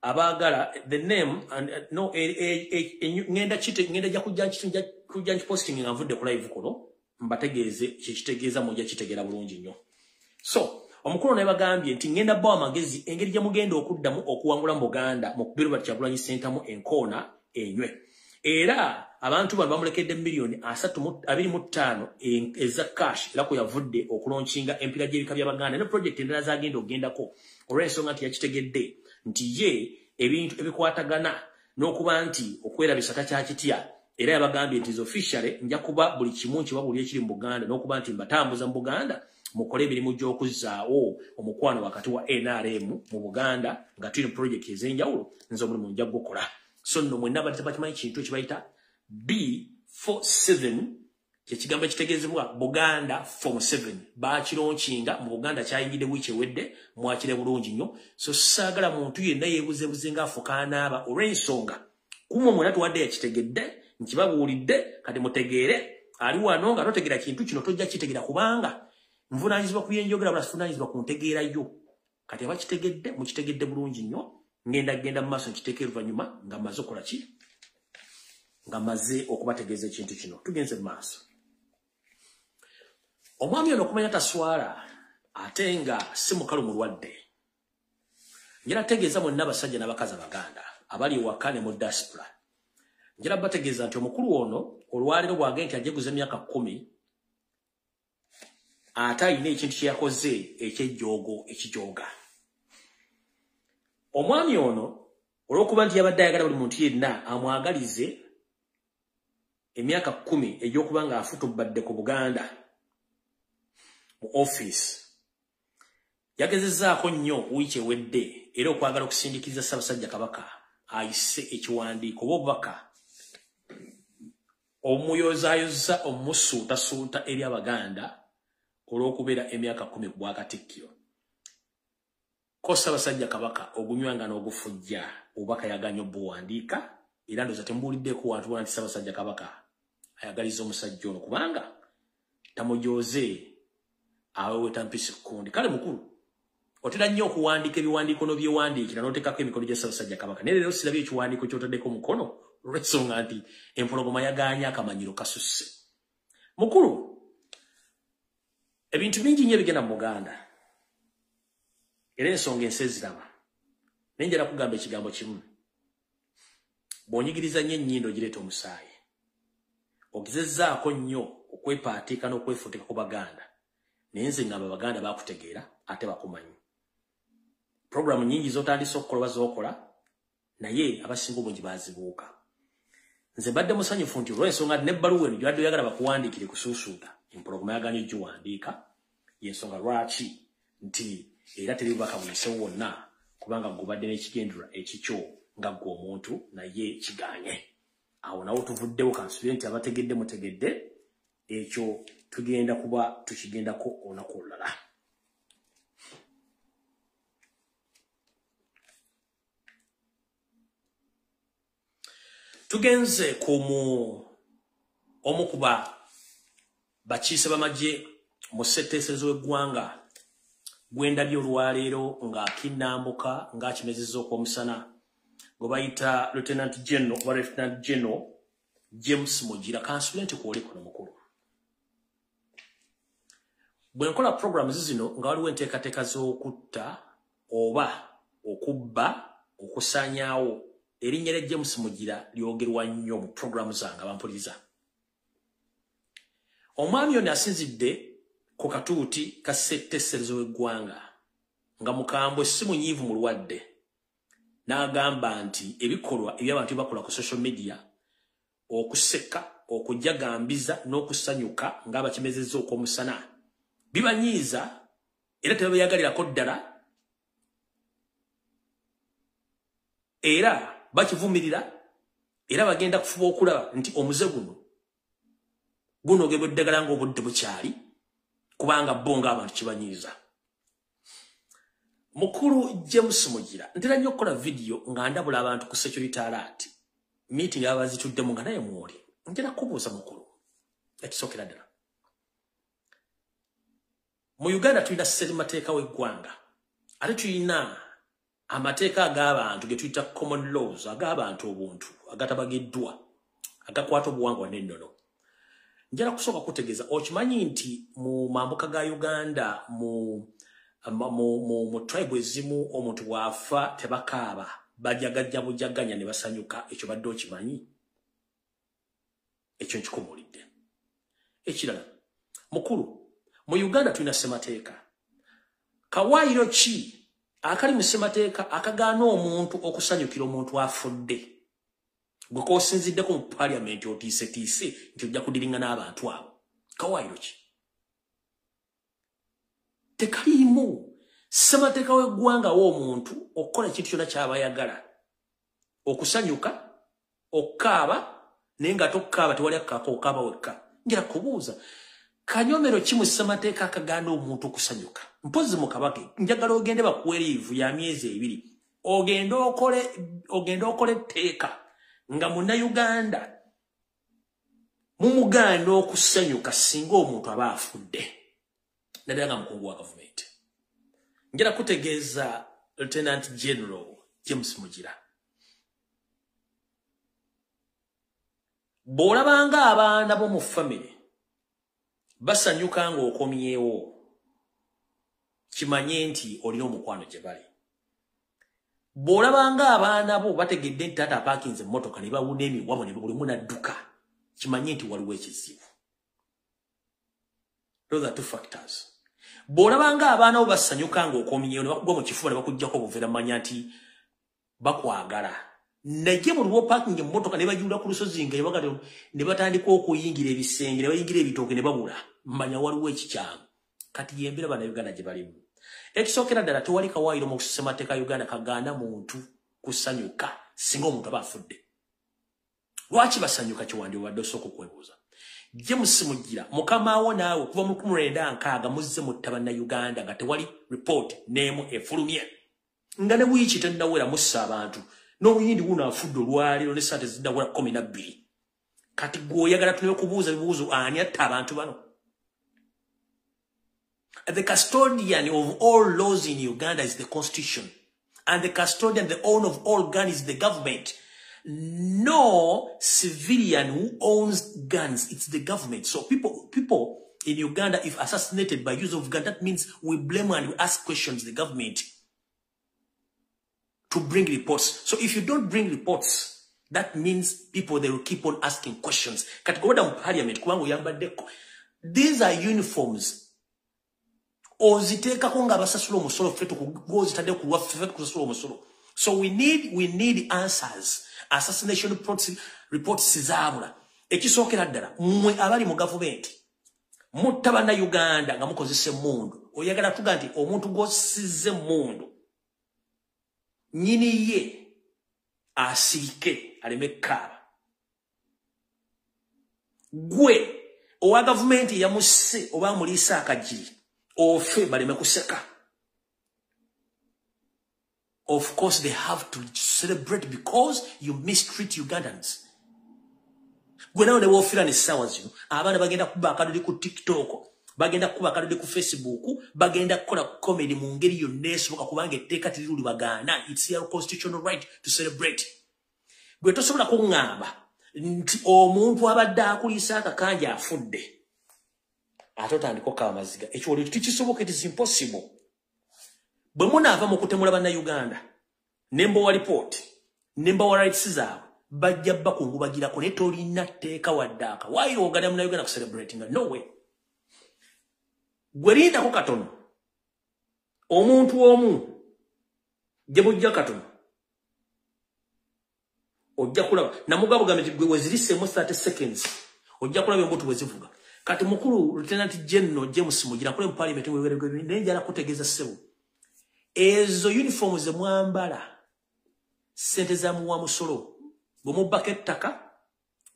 Abaagala the name and no ngenda kite ngenda ja kujja kujja posting nga nvudde ku live kuno mbategeeze kyekitegeeza mujja kitegeera bulungi nnyo. So omukulu naye bagambye nti ngenda bbawa amagezi engeri gye mugenda okuddamu okuwangula mu Buganda mu Robert Kyagulanyi Ssentamu enkoona enywe. Era abantu bano bamulekedde miliyoni 25 eza cash era kwe yavudde okulonkinga empiira gy'ebika by'Abaganda ne project endala z'agenda okugendako olw'ensonga nti yakitegedde nti ye ebintu ebikwatagana n'okuba nti okwerabisa takyakitya Era yabagambye nti officially nja kuba buli kimu nkibabuulira ekiri mu Buganda, n'okuba nti mbatambuza mu Buganda mukole emirimu gy'okuzzaawo omukwano wakati wa NRM mu Buganda nga tulina project ez'enjawulo, nze omulimu nja gukola. So nno mwenna abadde tebakimanyi kintu ekibayita B47, kyekigambo ekitegeezebwa Buganda Form 7, bakilaunchinga mu Buganda, kyayingidde wiiki ewedde, mwakire bulungi nnyo. So saagala muntu yenna yeebuzeebuze ng'afuka anaaba, olw'ensonga kumwe mwena tuwadde yakitegedde, nkibabuulidde, kati mutegeere. Ali wano nga totegeera kintu kino, tojja kitegeera, kubanga nvunaanyizibwa ku byenjogera, bula sivunaanyizibwa ku ntegeerayo. Kati abakitegedde mukitegedde bulungi nnyo. Ngenda genda mu maaso nkiteeka oluvannyuma nga mmaze okukola ki, nga mmaze okubategeeza ekintu kino. Tugenze mu maaso. Omwami ono okumanya taswala ate nga si mukalu mulwadde, njala tegeeza mwenna abasajja n'abakazi Abaganda abali ewaka ne mu diaspora, njala bategeeza nti omukulu ono olwaleero bw'agenda nti ajeguza emyaka 10, ate alina ekintu kye yakoze ekyejjoogo ekijooga. Omwami ono olw'okuba nti yabadde ayagala buli muntu yenna amwagalize emyaka 10 egy'okuba ng'afutubbadde ku Buganda mu ofiisi, yagezezzaako nnyo wiiki ewedde era okwagala okusindikiriza Ssaabasajja Kabaka ayise ekiwandiiko oba obubaka omuyozaayoza omusuutasuuta eri Abaganda olw'okubeera emyaka 10 ku bwakatikkiro. Ko Ssaabasajja Kabaka ogunywanga n'ogufujja, obubaka yaganye obuwandiika. Era ndowooza temubuuliddeeko wantu bona nti Ssaabasajja Kabaka ayagaliza omusajja ono kubanga tamujooze aweweta mpisi kkundi. Kale mukulu, otera nnyo okuwandiika ebiwandiiko n'obyewandiikira n'oteekako emikono gya Ssaabasajja Kabaka, naye leero sirabye ekiwandiiko ky'otaddeko omukono, olw'ensonga nti empologoma yagaanye akamanyiro kasusse. Mukulu, ebintu bingi nnyo ebigenda mu Buganda, era ensonga ensi eziraba, naye njala kugamba ekigambo kimu: bw'onyigiriza nnyo ennyindo gireeta omusaayi. Ogezezzaako nnyo okwepaatiika n'okwefuutika ku Baganda, naye nze ngamba Abaganda bakutegeera ate bakumanyi. Puroguramu nnyingi z'otandise okukola oba z'okola, naye abasinga obungi bazibuuka. Nze mbadde musanyufu nti olw'ensonga n'ebbaluwa eno gy'obadde oyagala bakuwandiikire kusuusuuta, empologoma yagaanye ogiwandiika. Y'ensonga lwaki nti era teri bubaka buyisewo wonna, kubanga gubadde n'ekigendererwa ekikyo nga ggwe omuntu, naye kiganye. Awo nawo tuvuddewo. Kansubire nti abategedde mutegedde. Ekyo tugenda kuba tukigendako olunaku olulala. Tugenze ku mu omu ku bakiise b'amagye mu ssetteeserezo w'eggwanga gwendabye olwaleero ng'akinnambuka ng'akimezezza okw'omusana, gwe bayita Lieutenant General oba Lieutenant General James Mugira. Kansubire nti kwoli kuno mukulu. Bwe nkola programs zino nga waliwo enteekateeka z'okutta oba okubba, okusaanyaawo erinnya lya James Mugira, lyogerwa nnyo mu programu zange abampuliriza. Omwami ono asinzidde ku katuuti ka ssetteeserezo w'eggwanga nga mukambwe, si munyiivu, mulwadde, n'agamba nti ebikolwa eby'abantu bye bakola ku social media, okuseka, okujagambiza n'okusanyuka ng'abakimezezza okw'omusana, bibanyiiza era tebabeyagalirako ddala, era bakivumirira, era bagenda kufuba okulaba nti omuze guno gunogebwa eddagala ng'obudde bukyali, kubanga bo ng'abantu kibanyiiza. Mukulu James Mugira, ntera nnyo okukola vidiyo nga ndabula abantu ku security alert meeting aba bazituddemu nga naye mwoli. Njala kubuuza mukulu, ekisookera ddala, mu Uganda tulina ssemateeka w'eggwanga, ate tulina amateeka ag'abantu ge tuyita common laws, ag'abantu obuntu, agatabagiddwa, agakwata obuwangwa n'ennono. Njala kusooka kutegeeza, okimanyi nti mu mambuka ga Uganda, mu tribe ezimu, omuntu bw'afa tebakaaba, bajagajja bujaganya ne basanyuka? Ekyo badde okimanyi? Ekyo nkikumuulidde. Ekirala mukulu, mu Uganda tulina ssemateeka. Kawaayiro ki akali mu ssemateeka akagaana omuntu okusanyukira omuntu afudde? Gwe k'osinziddeko mu parliament otiisetiise nti ojja kudiringa n'abantu abo. Kawaayiro ki? Tekaliimu. Ssemateeka w'eggwanga w'omuntu okukola ekintu kyonna ky'aba ayagala. Okusanyuka, okukaaba, naye nga tokukaaba tewali akkaako okaaba wekka. Njala kubuuza, kanyomero ki mu ssemateeka akagaana omuntu okusanyuka? Mpozzi mu kabake, njagala ogende bakuwe leave ya myezi 2. Ogende okole etteeka nga munnayuganda mumugaana okusanyuka singa omuntu aba afudde, naddala nga mukungu wa gavumenti. Njala kutegeeza Lieutenant General James Mugira, bw'olabanga abaana bo mu famire basanyuka ng'okomyewo, kimanye nti olina omukwano gye bali. Bw'olabanga abaana bo bategedde nti taata apaakinze emmotoka ne bawuna emiwabo ne buli omu n'adduka, kimanye nti waliwo ekizibu. Those are two factors. Bw'olabanga abaana bo basanyuka ng'okomyewo ne bakugwa mu kifuba ne bakuggyako obuveera, manya nti bakwagala. Naye buli lw'opaakinga emmotoka ne bajulira ku lusozi nga ne batandika okuyingira ebisenge ne bayingira ebitooke ne babula, manya waliwo ekikyamu. Kati y'embeera Bannayuganda gye balimu. Ekisookera ddala, tewali kawaayiro mu ssemateeka Uganda kagaana muntu kusanyuka singa omuntu aba afudde. Lwaki basanyuka? Kiwandibadde osooka okwebuuza. James Mugira, mukamaawo naawe okuva mu 1960 muzze mutta Bannayuganda nga tewali report n'emu efulumye, nga ne wiiki tennawera mussa abantu. N'omuyindi wuno afudde olwaleero ne ssente zinnawera 12. Kati gw'oyagala tuleme kubuuza bibuuzo ani atta abantu bano? The custodian of all laws in Uganda is the constitution, and the custodian, the owner of all guns is the government. No civilian who owns guns, it's the government. So people in Uganda, if assassinated by use of gun, that means we blame and we ask questions the government to bring reports. So if you don't bring reports, that means people, they will keep on asking questions. Kati goda mu parliament kubanga oyambaddeko. These are uniforms. Oziteekako nga abasasula omusolo, ffe tukugozitadde ku lwaffe, ffe tukusasula omusolo. So we need answers. Assassination reports zaabula. Ekisookera ddala, mmwe abali mu gavumenti mutta Bannayuganda nga mukozesa emmundu. Oyagala tuga nti omuntu gw'osizza emmundu nnyini ye asirike aleme kkaaba. Gwe owa gavumenti yamusse oba amuliisa akagiri ofe baleme kuseka. Of course they have to celebrate because you mistreat Ugandans. Gwe nawe ne woofiira n'essaawa zino, abaana bagenda kuba akadodi ku TikTok, bagenda kuba akadodi ku Facebook, bagenda kukola comedy mu ngeri yonna esoboka kubanga etteeka teriruli bagaana. It's your constitutional right to celebrate. Gwe tosobola kuŋŋamba nti omuntu abadde akuliisa akakanja afudde ate otandika okukaba amaziga. Ekyo oli tekisoboka, it is impossible. Bwe munaava mu kutemula Bannayuganda ne mbawa report ne mbawa rights zaabwe, bajja bakungubagirako, naye tolina tteeka wadde akawaayiro oganda Munnayuganda ku celebrating. No way. Gwe lindako katono, omuntu omu gye bujja katono ojja kulaba namugabo gambe gwe weziriseemu 30 seconds ojja kulaba embuto bwe zivuga. Kati mukulu Lieutenant General James Mugira kule mu parliament naye njala kutegeeza ssebo, ezo uniform ze mwambala ssente za muwa musolo, gwe mubbako ettaka,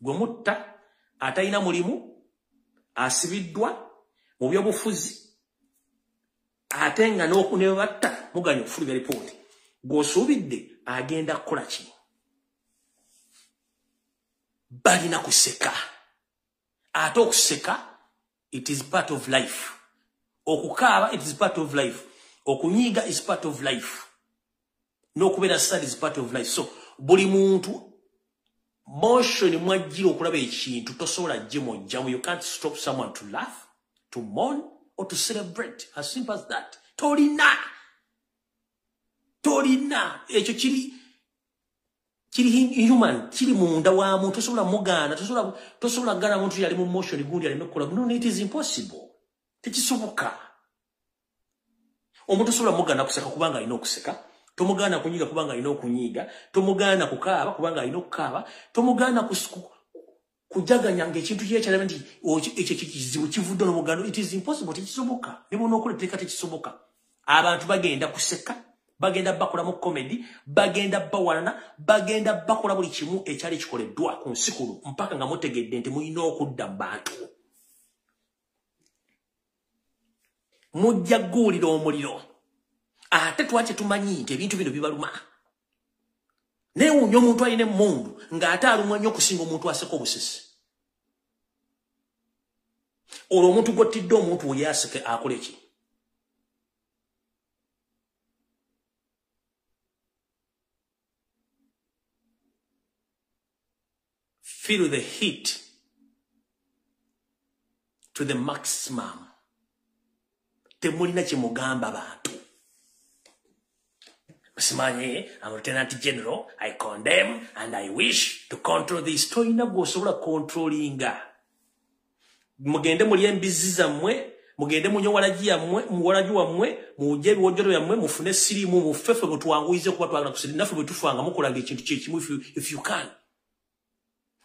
gwe mutta atalina mulimu, asibiddwa mu byobufuzi, ate nga ne batta muganya okufulumya lipooti, gw'osuubidde agenda kukola ki? Balina kuseka. Ate okuseka it is part of life. Okukaaba it is part of life. Okunyiiga is part of life. N'okubeera sad is part of life. So buli muntu motion mwajjira okulaba ekintu tosobola gimugyamu. You can't stop someone to laugh, to mourn or to celebrate. As simple as that. Tolina. Tolina. Ekyo kiri human, kiri munda wa muntu, tosobola mugaana, tosobola kugaana muntu yali mu motion gundi aleme kukola. No, it is impossible. Tekisoboka. Omuntu tosobola mugaana kuseka kubanga alina okuseka. Tomugaana kunyiga kubanga alina okunyiga, tomugaana kukaaba kubanga alina okukaaba, tomugaana kujaganya ng'ekintu kyekyalaba nti ekyo kizibu kivudde n'omugaano. It is impossible, tekisoboka. Ne bw'onookola etteeka tekisoboka. Abantu bagenda kuseka, bagenda bakolamu comedy, bagenda bawalana, bagenda bakola buli kimu ekyali kikoleddwa ku nsi kuno mpaka nga mutegedde nti mulina okudda mu bantu. Mujja guwulira omuliro. Ate twaki tumanyi nti ebintu bino bibaluma. Neewuunya omuntu alina emmundu ng'ate alumwa nnyo okusinga omuntu aseka obusesi. Olwo omuntu gw'ottidde omuntu oyo aseke akole ki? Feel the heat to the maximum. Temulina kye mugamba bantu. Simanyi, I'm Lieutenant General, I condemn and I wish to control this. Toyina gw'osobola controllinga. Mugende mulye embizzi zammwe, mugende munywe walagi yammwe, muwalagi wammwe, mujje ebiwojjolo byammwe, mufune siriimu, muffe ffe mutwanguyize kuba twagala kusiri. Naffe bwe tufanga mukolaga ekintu kye kimu if you can.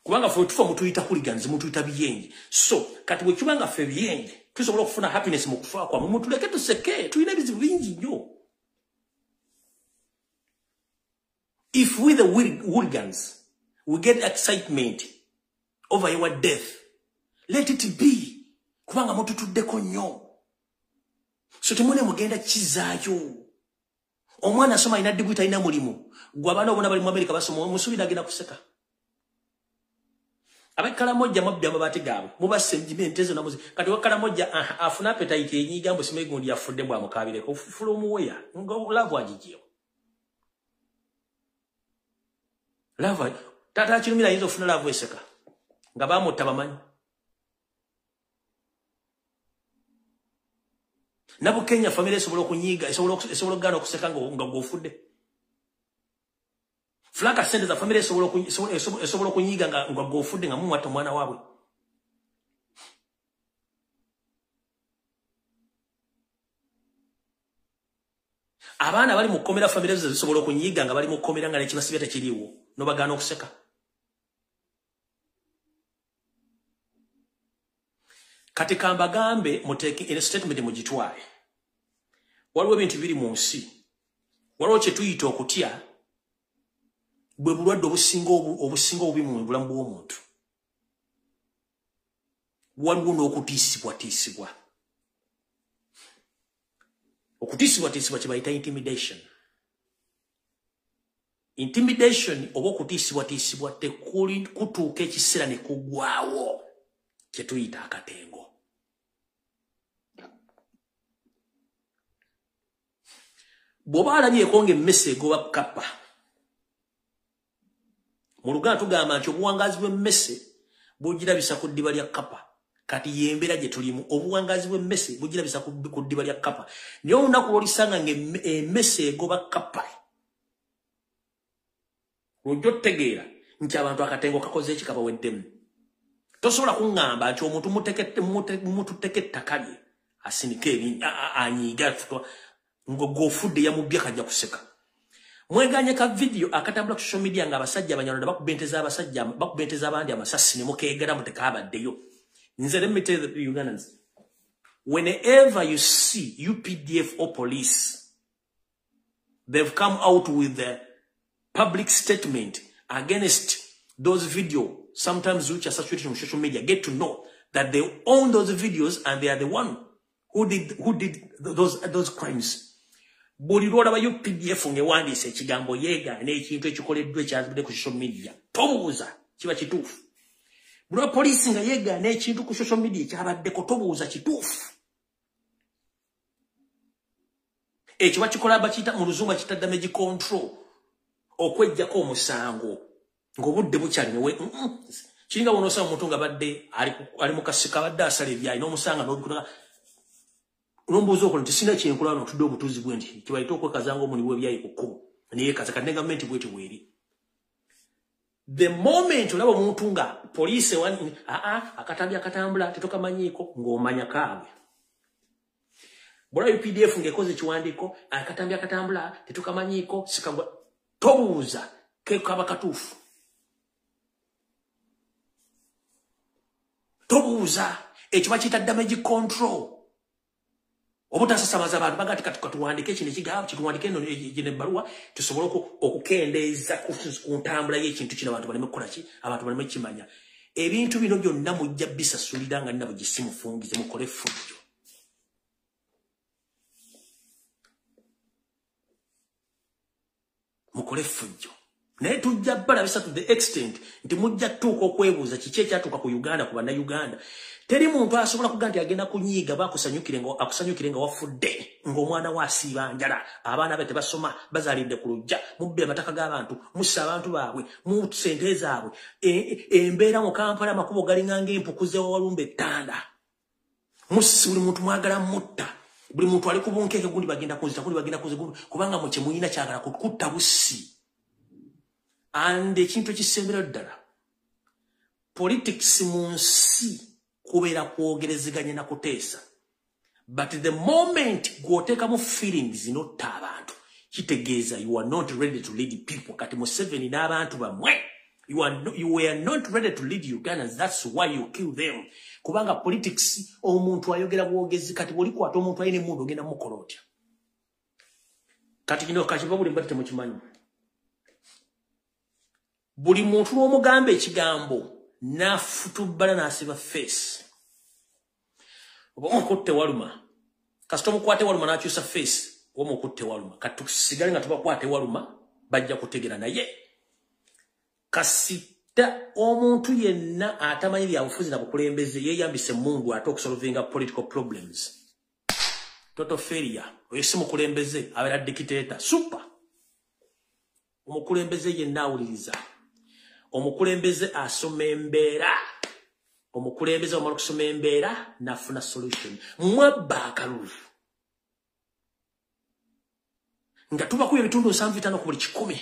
Kubanga ffe tufa mutuyita hooligans, mutuyita biyenje. So, kati bwe kiba nga ffe biyenje, tusobola okufuna happiness mu kufa kwammwe, mutuleke tuseke, tulina ebizibu bingi nnyo. If we the hooligans, we get excitement over your death, let it be. Kubanga mututuddeko nnyo. So temune mugenda kizaayo. Omwana asoma alina degree talina mulimu. Gwe abaana bonna bali mu America basoma, omusuubira agenda kuseka. Ab'e Karamoja mwabbye amabaati gaabwe, mubasse ente zonna muzi. Kati ow'e Karamoja afuna appetite enyiga mbu simanyi gundi yafudde bw'amukaabireko. From where? Nga love agiggyewo. Love, taata Kirumira ayinza okufuna love eseka nga baamutta bamanyi. Nabukenya famire esobola okunyiiga, esobola okugaana okuseka nga gw'ofudde. Frank sente za famire esobola okunyiiga nga gw'ofudde nga mumwatta omwana waabwe. Abaana bali mu kkomera famire zo zisobola okunyiiga nga bali mu kkomera nga n'ekibasibya tekiriiwo, n'obagaana okuseka. Kati kambagambe muteeke eno statement mugitwale. Waliwo ebintu biri mu nsi. Waliwo kye tuyita okutya bwe bulwadde obusinga obubi mu bulamu bw'omuntu. Waliwo n'okutiisibwatiisibwa. Okutiisibwatiisibwa kye bayita intimidation. Intimidation oba okutiisibwatiisibwa tekuli kutuuka ekiseera ne kuggwaawo kye tuyita akatengo. Bw'oba alabyeko ng'emmese egoba kkapa, mu Luganda tugamba nti obuwangaazi bw'emmese bugirabisa ku ddiba lya kkapa. Kati y'embeera gye tulimu, obuwangaazi bw'emmese bugirabisa ku ddiba lya kkapa. Naye olunaku lw'olisanga ng'emmese egoba kkapa, lw'ojja otutegeera nti abantu akatengo kakoze eki kabaweddemu. Tosobola kuŋŋamba nti omuntu mututteko ettaka lye asinike anyiige nga gw'ofudde yamubbye kajja kuseka. Mweganye ka video akatambula ku social media nga abasajja Abanyarwanda bakuba ente z'abasajja, bakuba ente z'abandi amasasi ne mukeegera mutekaabaddeyo. Nze let me tell the Ugandans, whenever you see UPDF or police, they've come out with a public statement against those videos, sometimes which are saturated on social media, get to know that they own those videos and they are the one who did those crimes. Buli lw'olaba UPDF ng'ewandiise ekigambo yeegaana ekintu ekikoleddwa ekyazibudde ku social media, tobuuza kiba kituufu. Buli lwa poliisi nga yeegaana ekintu ku social media ekyabaddeko, tobuuza kituufu. Ekyo bakikola bakiyita mu Luzungu bakiyita damage control, okweggyako omusango ng'obudde bukyali. Kiringa bw'onoosaba omuntu nga badde ali mu kasiko abadde asala ebyayi n'omusanga n'obikuna n'ombuuza okola nti sina kyenkola wano ntudde obutuuzi bwe nti kibayita okwekaza ng'omuli w'ebyayi ku kkubo neyeekaza. Kati ne gavumenti bweti bweri. The moment olaba omuntu nga poliisi akatambi akatambula tetukamanyiiko ng'omanya kaabwe. Bw'olaba UPDF ng'ekoze ekiwandiiko, akatambi akatambula tetukamanyiiko, sikagwa, tobuuza, ke kaba katuufu. Tobuuza, ekyo bakiyita damage control. Obutasasamaza abantu baga ati katuwandike kino ekigambo, kituwandike eno gino ebbaluwa, tusobole okukendeeza ku ntambula y'ekintu kino, abantu baleme kukola ki, abantu baleme kimanya. Ebintu bino byonna mujja bisasulira nga nina bwe simufungize, mukole effujjo. Mukole effujjo. Naye tujja balabisa to the extent nti mujja tuuka okwebuuza kiki ekyatuuka ku Uganda, ku bannayuganda. Teri muntu asobola kuga nti agenda kunyiiga bakusanyukire nga akusanyukire nga wafudde, ng'omwana we asiiba njala, abaana be tebasoma, bazaalidde ku luggya, mubbe amataka g'abantu, mussa abantu baabwe, mu ssente zaabwe. Embeera mu Kampala amakubo galinga ng'empuku z'ewalumba ettanda. Mussi buli muntu mwagala mutta. Buli muntu ali ku bunkeeke, gundi bagenda kunzita, gundi bagenda kunzita, kubanga mwe kye muyina kyagala kutta bussi. And ekintu ekisembera ddala, politics mu nsi kubeera kwogerezeganya na kuteesa. But the moment gw'oteekamu feelings n'otta abantu, kitegeeza you are not ready to lead people. Kati Museveni n'abantu bammwe, you were not ready to lead Ugandans, that's why you kill them. Kubanga politics omuntu ayogera bwogezi, kati bw'olikwata omuntu alina emmundu ogenda mukola otya? Kati kino kakiva buli mbadde temukimanyi. Buli muntu lw'omugamba ekigambo n'afutubbala n'asiba face. Oba omukutte waluma, kasita omukwate waluma n'akyusa face, oba omukutte waluma. Kati tusigale nga tubakwate waluma, bajja kutegera. Naye kasita omuntu yenna atamanyi byabufuzi na bukulembeze yeeyambisa emmundu ate okusolvinga political problems, total failure. Oyo si mukulembeze, abeera dictator. Super. Omukulembeze yenna awuliriza. Omukulembeze asoma embeera. Omukulembeze omala okusoma embeera n'afuna solution. Mwabba akalulu nga tubakuba ebitundu 75 ku buli 100,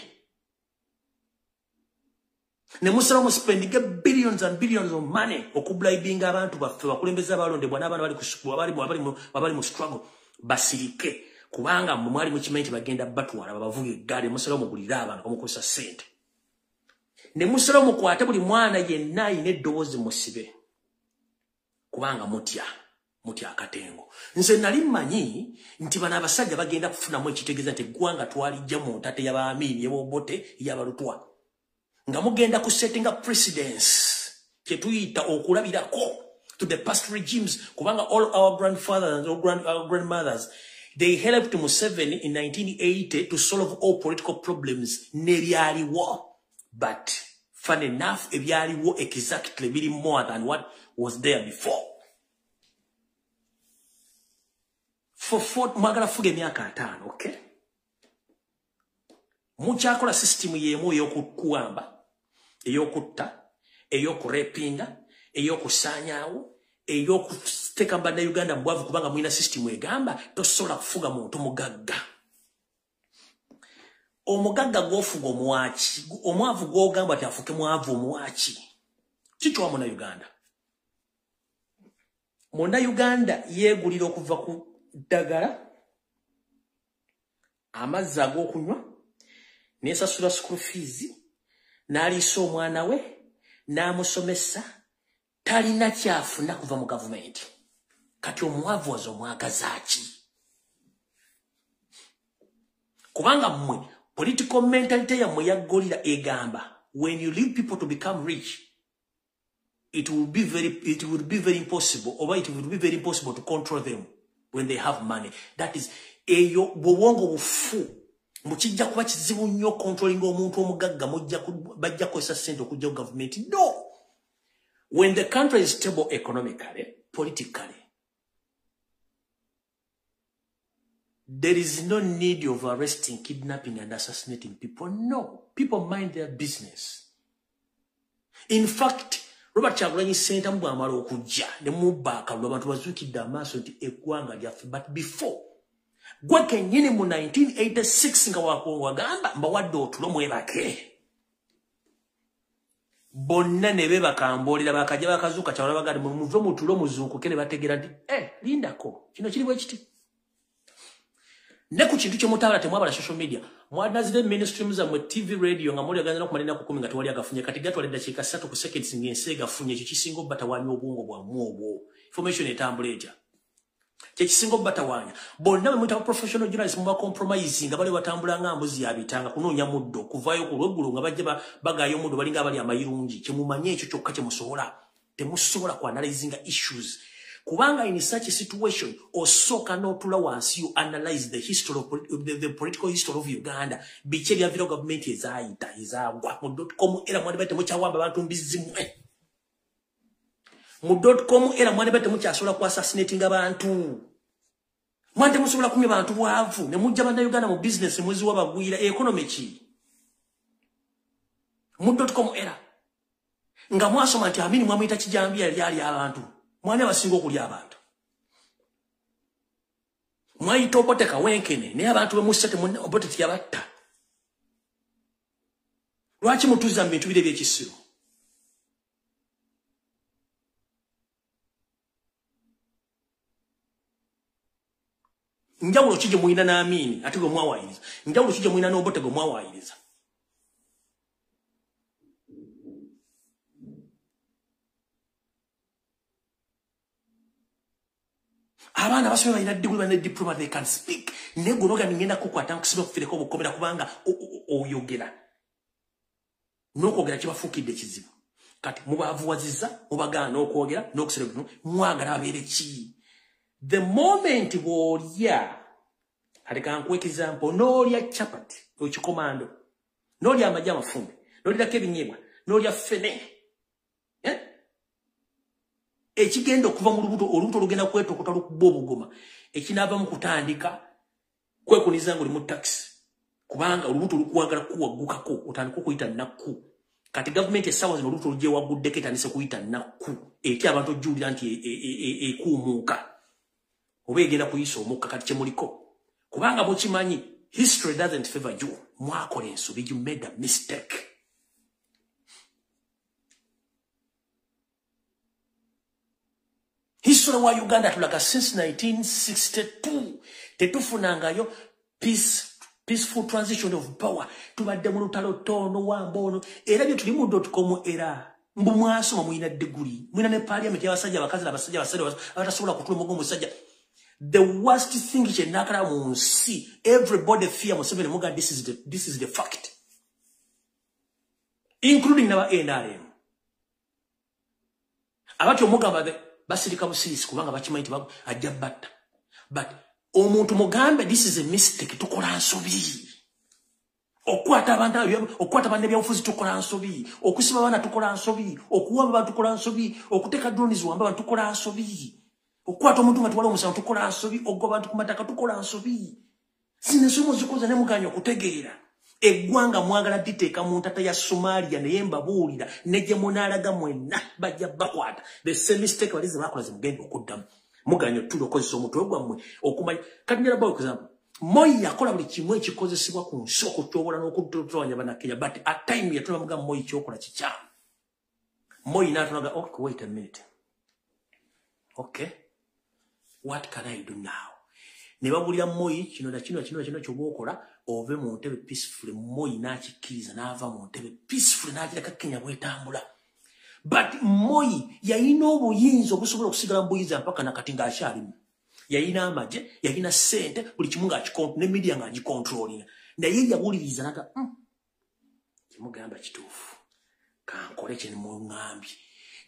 ne musalawo muspendinga billions and billions of money okubribinga abantu baffe, bakulembeze abalondebwa n'abaana abali mu struggle basirike, kubanga mmwe mwali mukimanyi nti bagenda batwala babavuga eggaali. Musalawo mugulire abantu bamukozesa ssente, ne musalawo mukwate buli mwana yenna ayina eddoboozi musibe, kubanga mutya akatengo. Nze nali mmanyi nti bano abasajja bagenda kufunamu ekitegeeza nti eggwanga twalijja mu ntate y'Abaamini, y'Abobote, y'Abalutwa, nga mugenda kusettinga precedence kye tuyita okulabirako to the past regimes, kubanga all our grandfathers and our grandmothers, they helped Museveni in 1980 to solve all political problems n'ebyaliwo. But fun enough, ebyaliwo exactly biri more than what was there before. For four, mwagala fuga emyaka 5, okay? Mukyakola system y'emu ey'okuwamba, ey'okutta, ey'okurepinga, ey'okusaanyaawo, ey'okuteeka bannayuganda mu bwavu, kubanga mulina system egamba tosobola kufuga muntu mugagga. Omugagga gw'ofuga omuwaki, omwavu gw'ogamba nti afuke mwavu omuwaki. Kiki wa munnayuganda? Munnayuganda yeegulira okuva ku ddagala, amazzi ag'okunywa, n'esasula school fees, n'aliisa omwana we, n'amusomesa, talina kyafuna kuva mu gavumenti. Kati omwavu waze omwagaza ki? Kubanga mmwe political mentality yammwe ya gorilla egamba when you leave people to become rich, it will be very impossible, or it will be very impossible to control them when they have money. That is eyo bwongo bufu. Mukijja kuba kizibu nnyo controlling omuntu omugagga, bajja kukozesa ssente okujja ku gavumenti. No. When the country is stable economically, politically, there is no need of arresting, kidnapping, and assassinating people. No. People mind their business. In fact, Robert Kyagulanyi Ssentamu bw'amala okujja ne mubba akalulu, abantu bazuukidde amaaso nti eggwanga lyaffe. But before, gwe kennyini mu 1986 nga wagamba mbawadde otulo mwebake. Bonna ne beebaka mboolera, bakajja bakazuuka kyawala bagamba muve mu tulo muzuukuke, ne bategeera nti lindako kino kiri bwe kiti. Ne ku kintu kye mutabala temwabala social media. Mwanazire mainstream zammwe TV, radio nga muli agenda n'okumala ennaku 10 nga tewali agafunye. Kati gatwala eddakiika 3 ku seconds ng'ensi egafunye. Ekyo kisinga obbatawaanya obwongo bwammwe obwo. Information etambula etya? Kye kisinga obbatawaanya. Bonna bwe muyita professional journalists muba compromising, nga bali batambula nga mbuzi ya bitanga kunoonya muddo, kuvaayo ku lweggulo nga bajja bagaayo omuddo, balinga abali amayirungi. Kye mumanye ekyo kyokka kye musobola. Temusobola ku analyzinga issues. Kubanga in such a situation, osooka n'otula wansi, you analyze the history of the political history of Uganda. Biki ebyavira gavumenti ezaayita ezaagwa mu .com era mwandibadde temukyawamba abantu mbizimwe. Mu .com era mwandibadde temukyasobola ku assassinating abantu. Mwandi temusobola kumya bantu bwavu ne mujja bannayuganda mu business muziwa bagwira economy ki. Mu .com era nga mwasoma nti Amini mwamuyita kijambiya lyali abantu. Mwana abasinga okulya abantu. Mwayita Obote kawenkene naye abantu bemussa Obote teyabatta. Lwaki mutuza mu bintu biri ebyekisiru? Njawulo ki gye mulina n'Amini ate gwe mwawayiriza? Njawulo ki gye mulina n'Obote gwe mwawayiriza? Abaana basome balina degree, balina diploma, they can speak. Naye gwe noga ngenda kukwata nkusiba kufireko obukomera kubanga oyogera. N'okwogera kibafuukidde kizibu. Kati mubaavuwazizza, mubagaana n'okwogera, n'okusera mwagala abeere ki? The moment bw'olya, kati kankuwe example, n'olya chapati, ekikomando, n'olya amagi amafumbe, n'olyako ebinyeebwa, n'olya ffene. Ekigenda okuva mu lubuto, olubuto olugenda kwetokota lukuba obugoma, ekinaava mu kutandika kwekuniza ng'oli mu taxi, kubanga olubuto lukwagala kuwaggukako, otandika okuyita nakku. Kati gavumenti essaawa zino olubuto lugyewaguddeko etandise kuyita nakku, etya abantu ojjuulira nti ekuumuuka oba egenda kuyisa omukka. Kati kye muliko, kubanga mukimanyi history doesn't favor you. Mwakola ensobi, you made a mistake. History wa Uganda tulaga since 1962 tetufunangayo peaceful transition of power. Tubadde mu lutalo tono wambono era bye tuli mu .com era mbu mwasoma mulina degree, mulina ne parliament y'abasajja abakazi n'abasajja abasajja abatasobola kutula omugo omusajja. The worst thing kye nakala mu nsi, everybody fear Museveni. Muga this is the fact, including n'aba NRM. Abatyo mugamba basirika busirisi kubanga bakimanyi nti ajja batta. But omuntu mugambe this is a mistake, tukola nsobi. Okukwata abantu ebyobufuzi tukola nsobi, okusiba abaana tukola nsobi, okuwamba abantu tukola nsobi, okuteeka drones wamba abantu tukola nsobi, okukwata omuntu nga tuwala omusango tukola nsobi, okugoba abantu ku mataka tukola nsobi. Zino ensobi muzikoze ne muganya okutegeera. Eggwanga mwagala liteeka mu ntata ya Somalia, naye mbabuulira ne gye munaalaga mwenna bajja bakwata. The same mistake bali ze baakola ze mugenda okuddamu. Muganya otula okozesa omutwe gwammwe okumanya. Kati njala bawa example. Moi yakola buli kimu ekikozesebwa ku nsi okutyobola n'okutotolanya Bannakenya, but at time yatula mugamba Moi kyokola kikyamu. Moi n'atunaga, okay, wait a minute. Okay, what can I do now? Ne babulira Moi kino na kino na kino na kino ky'oba okola ove mu ntebe peacefully. Moi n'akikkiriza n'ava mu ntebe peacefully n'agireka Kenya bw'etambula. But Moi yalina obuyinza obusobola okusigala mu buyinza mpaka nakati ng'akyalimu. Yalina amagye, yalina ssente, buli kimu ne media ng'agicontrollinga. Naye yawuliriza n'aga, kimugamba kituufu, kankole kye muŋŋambye.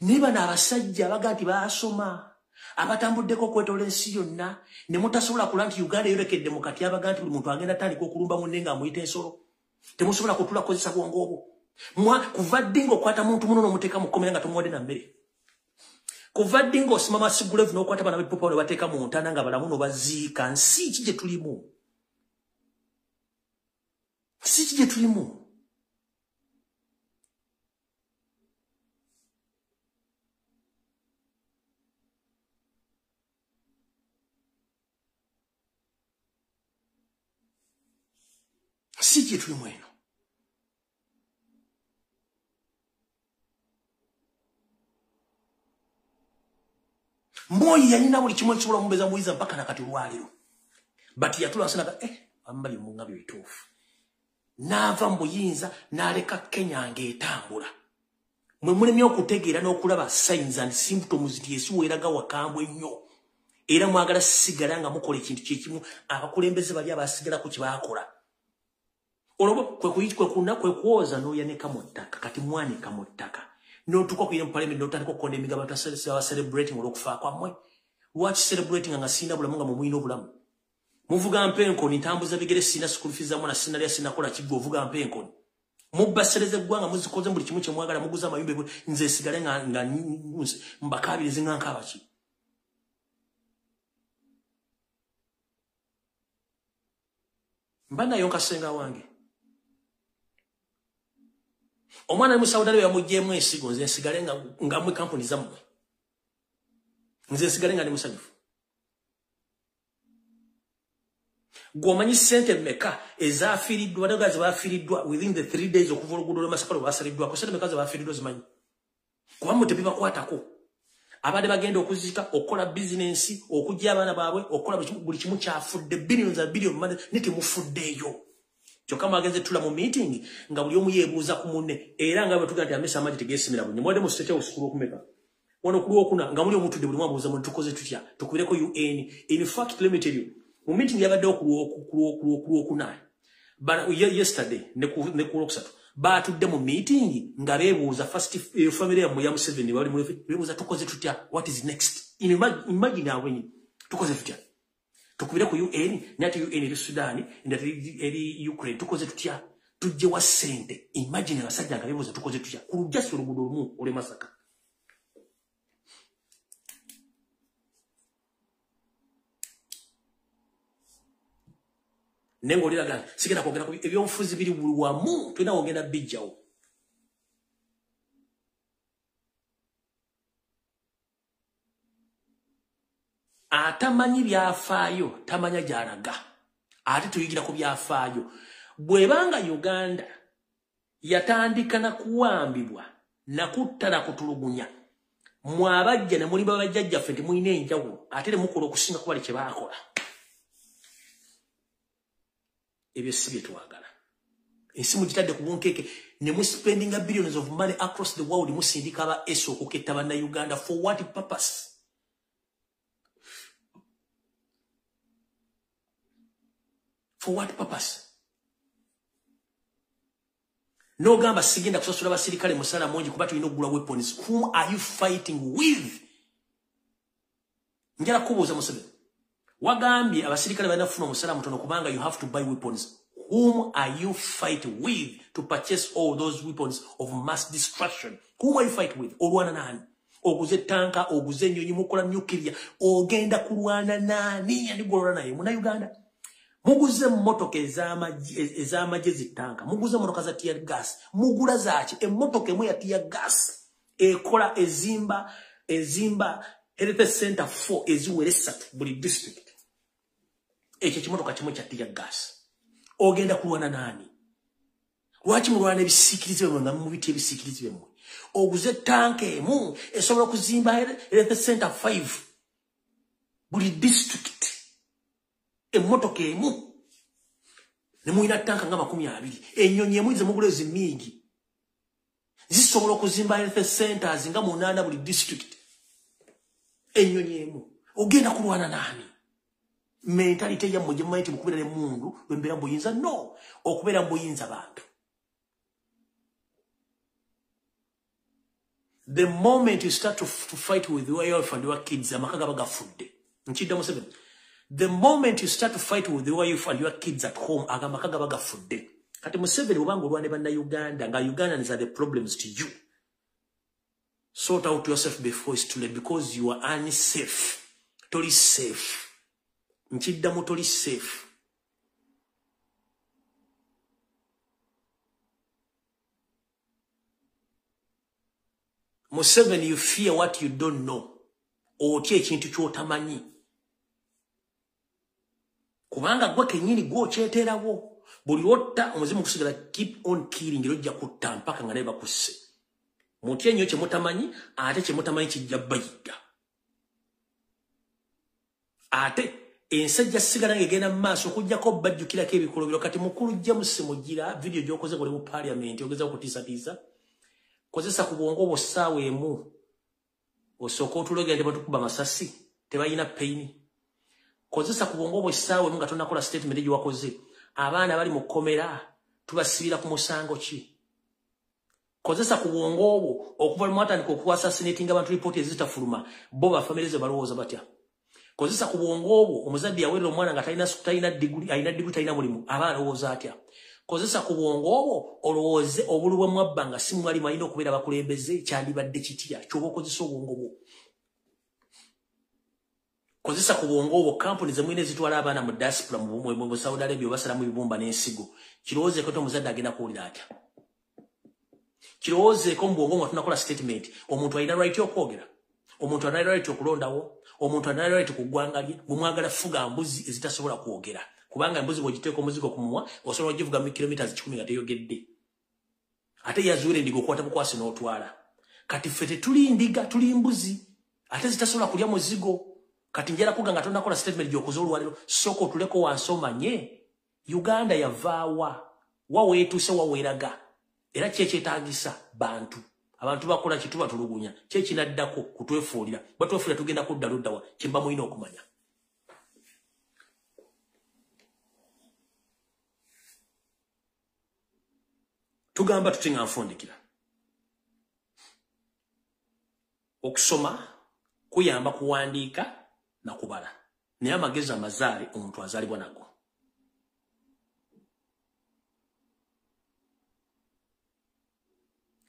Naye bano abasajja abaga nti baasoma, abatambuddeko okwetoola ensi yonna, ne mutasobola kulaba nti Uganda eyolekedde mu kati abaga nti buli muntu agenda atandika okulumba munne ng'amuyita ensolo. Temusobola kutula kukozesa bwongo obwo. Kuva ddi ng'okwata muntu muno n'omuteeka mu kkomera nga tomuwadde na mmere? Kuva ddi ng'osima masigulevu n'okwata bana b'eppupa ne bateeka mu ntaana nga balamu n'obaziika? Nsi ki gye tulimu? Nsi ki gye tulimu? Nsi ki gye tulimu eno? Moi yalina buli kimu ekisobola omubeeza muyiza mpaka nakati olwaleero. But yatula asinaga bamba bimunga bituufu. N'ava mu buyinza n'aleka Kenya ng'etambula. Mwe mulemye okutegeera n'okulaba signs and symptoms nti ensi weeraga wakambwe nnyo. Era mwagala sigala nga mukola ekintu kyekimu abakulembeze bali abasigalako kye baakola. Olwo kwe kwoza n'oyanika mu ttaka, kati mwanika mu ttaka. N'otuuka okuyingira mu parliament n'otandika okukonda emigabo aba celebrating olw'okufa kwammwe. Lwaki celebrating nga sirina bulamu nga mwe mulina obulamu? Muvuga mpenkoni, ntambuza bigere, sirina school fees za mwana, sinalya, sinakola kigwe, ovuga mpenkoni. Mubbasereza eggwanga, muzikoze buli kimu kye mwagala, muguza amayumba, nze sigale nga mbakaabirize nga nkaaba ki? Mba nayo nkasenga wange. Omwana mu Saudi Arabia yamuggyemu ensigo, nze nsigale nga mmwe kampuni zammwe. Nze nsigale nga ndi musanyufu. Gw'omanyi ssente mmeka ezaafiiriddwa, badaga ze baafiiriddwa within the 3 days okuva oluguudo lw'e Masaka lwe baasaliddwako, ssente mmeka ze baafiiriddwa zimanyi? Kuba mmwe tebibakwatako. Abadde bagenda okuziika, okukola bizinensi, okuggya abaana baabwe, okukola buli kimu kyafudde, billions and billions money, ne temufuddeeyo. Kyokka mwagenze tula mu meeting nga buli omu yeebuuza ku munne, era nga bwe tugamba nti amesa amagi tegeesimira bunnya. Mubadde mu State House ku Lwokumeka? Wano ku Lwokuna nga muli omutudde buli omu abuuza munne, tukoze tutya? Tukubireko UN. In fact, let me tell you, mu meeting yabaddewo ku Lwokuna, yesterday ne ku Lwokusatu, baatudde mu meeting nga beebuuza first family yammwe ya Museveni, bali mu beebuuza tukoze tutya, what is next? Imagine awenyi, tukoze tutya? Tukubire ku UN, naye ate UN eri Sudan, endala eri Ukraine, tukoze tutya? Tujje wa ssente. Imagine abasajja nga beebuuza tukoze tutya ku lujjasi oluguudo olumu olw'e Masaka. Naye ng'oliraga sigenda kwogera ku ebyobufuzi biri buli wamu, tulina wogenda bijjawo. Atamanyi byafaayo tamanya gy'alaga, ate tuyigira ku byafaayo. Bw'ebanga Uganda yatandika na kuwambibwa na kutta na kutulugunya, mmwe abajja ne muli babajjajjaffe nti mulina enjawulo, ate ne mukola okusinga ku bali kye baakola. Ebyo si bye twagala. Ensi mugitadde ku bunkeeke ne muspendinga billions of money across the world, musindika aba ESO okuketta bannayuganda for what purpose? For what purpose? N'ogamba sigenda kusasula basirikale musala mungi kuba tulina okugula weapons. Whom are you fighting with? Njala kubuuza Museveni. Wagambye abasirikale balina kufuna omusala mutono kubanga you have to buy weapons. Whom are you fighting with to purchase all those weapons of mass destruction? Whom are you fighting with? Olwana nani? Oguze tanka, oguze ennyonyi, mukola nuclear. Ogenda kulwana nani? Ani gw'olwana naye? Munnayuganda. Muguze emmotoka ez'amagye zitanka, muguze emmotoka za tear gas, mugula zaaki? Emmotoka emu ya tear gas ekola ezimba health center 4 eziwera 3 buli district. Ekyo ekimotoka kimu kya tear gas. Ogenda kulwana nani? Lwaki mulwana ebisiikirize byammwe nga mubita ebisiikirize byammwe? Oguze tanka emu esobola okuzimba health center 5 buli district. Emmotoka emu ne mulina tanka nga 20, ennyonyi emu ze mugula ezimingi zisobola okuzimba health centers nga 8 buli district. Ennyonyi emu. Ogenda kulwana nani? Mentality yammwe gye mumanyi nti mukubeera n'emmundu lwe mbeera mu buyinza? No, okubeera mu buyinza bantu. The moment you start to fight with your wife and your kids, amaka gaba gafudde. Nkidda Museveni. The moment you start to fight with your wife and your kids at home, amaka gaba gafudde. Kati Museveni obanga olwana ne bannayuganda nga Ugandans are the problems to you. Sort out yourself before it's too late, because you are unsafe. Toli safe. Nkiddamu, toli safe. Museveni, you fear what you don't know. Otya ekintu ky'otamanyi. Kubanga gwe kennyini gw'okyeteerawo. Buli lw'otta omuzimu gusigala keep on killing, era ojja kutta mpaka nga naye bakusse. Mutye nnyo kye mutamanyi, ate kye mutamanyi kijja bayigga. Ate Ensi ejja sigala ng'egenda mu maaso okuggyako bajjukirako ebikolobero. Kati mukulu James Mugira, vidiyo gy'okoze ng'oli mu paaliyamenti ogezaako kutiisatiisa, kozesa ku bwongo bwo ssaawa emu osooke otulegera nti batukuba masasi tebalina peyini. Kozesa ku bwongo bwo essaawa emu nga tonnakola statement gye wakoze. Abaana bali mu kkomera tubasibira ku musango ki? Kozesa ku bwongo obwo okuva lwe mwatandika okuassassinatinga abantu ripooti ezitafuluma, bo bafamire ze balowooza batya? Kozesa ku bwongo obwo omuzadde yaweerera omwana nga talina diguli, alina diguli talina mulimu, aba alowooza atya? Kozesa ku bwongo obwo olowooze obulu bwe mwabba nga si mwalimu alina okubeera abakulembeze, kyandibadde kitya? Ky'oba okozesa obwongo bwo. Kozesa ku bwongo obwo kampuni ze mulina ezitwala abaana mu diaspora mu Saudi Arabia basalamu ebibumba n'ensigo. Kirowoozeeko nti omuzadde agenda kuwulira atya? Kirowoozeeko mu bwongo nga tunakola statement. Omuntu alina right okwogera, omuntu alina right okulondawo, omuntu alina right ku ggwanga lye. Bwe mwagala fuga mbuzi ezitasobola kwogera, kubanga embuzi bw'ogiteeka omuzigo ku mumwa osobola ogivuga mu kilometers 100 nga teyogedde. Ate yazuula endiga okwata bukwasi n'otwala. Kati ffe tetuli ndiga, tuli mbuzi ate zitasobola kulya muzigo. Kati njala kuga nga tonakola statement gy'okoze olwaleero, sooka otuleko wansi omanye Uganda yavaawa, wa weetuuse, wa weeraga, era ki ekyetaagisa bantu. Abantu bakola ki? Tubatulugunya. Ki ekinaddako? Kutwefuulira. Batwefuulira tugenda kudda luddawa? Kyemba mulina okumanya. Tugamba tuti nga nfundikira, okusoma kuyamba kuwandiika na kubala, naye amagezi amazaale omuntu azaalibwa nago.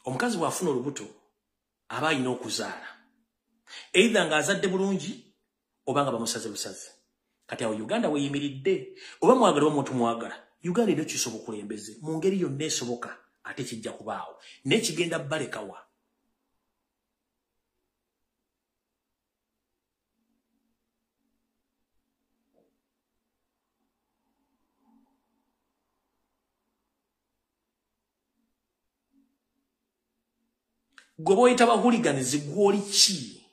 Omukazi bw'afuna olubuto aba alina okuzaala, either ng'azadde bulungi oba nga bamusaze busaze. Kati awo Uganda weeyimiridde, oba mwagala oba omuntu mwagala, Uganda erina okyusa obukulembeze mu ngeri yonna esoboka, ate kijja kubaawo. Naye kigenda balekawa? Gwe boyita ba hooligans, gw'oli ki?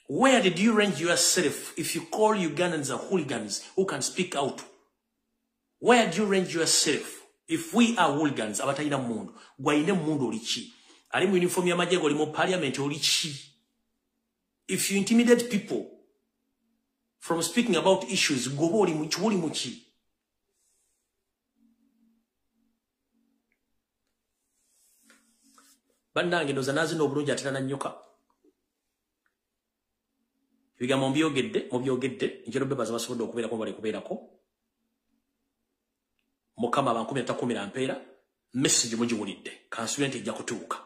Where did you range yourself if you call Ugandans a hooligans who can speak out? Where do you range yourself if we are hooligans abatalina mmundu? Gw'alina emmundu oli ki? Ali mu uniform y'amagye oli mu parliament oli ki? If you intimidate people from speaking about issues, gwoba oli mu ki? Bannange ndowooza naazina obulungi atera nannyuka. Ebigambo mbyogedde, mubyogedde, njero bebaza basobodde okubeerako bali kubeerako. Mukama abankumira takumira mpeera, message mugiwulidde, kansubire nti ejja kutuuka.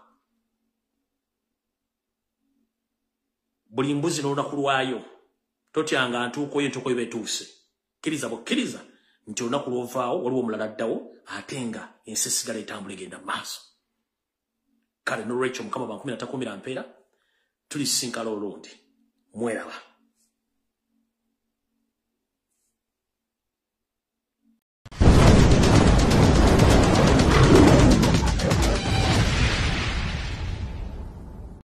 Buli mbuzi n'olunaku lwayo, totyanga ntuuko yo, entuuko yo beetuuse. Kkiriza bukkiriza nti olunaku lw'ovaawo waliwo omulala addawo, ate nga ensi esigala etambula egenda mu maaso. Kale n'olwekyo Mukama bankumira takumira mpeera, tulisinkala olundi. Mweraba.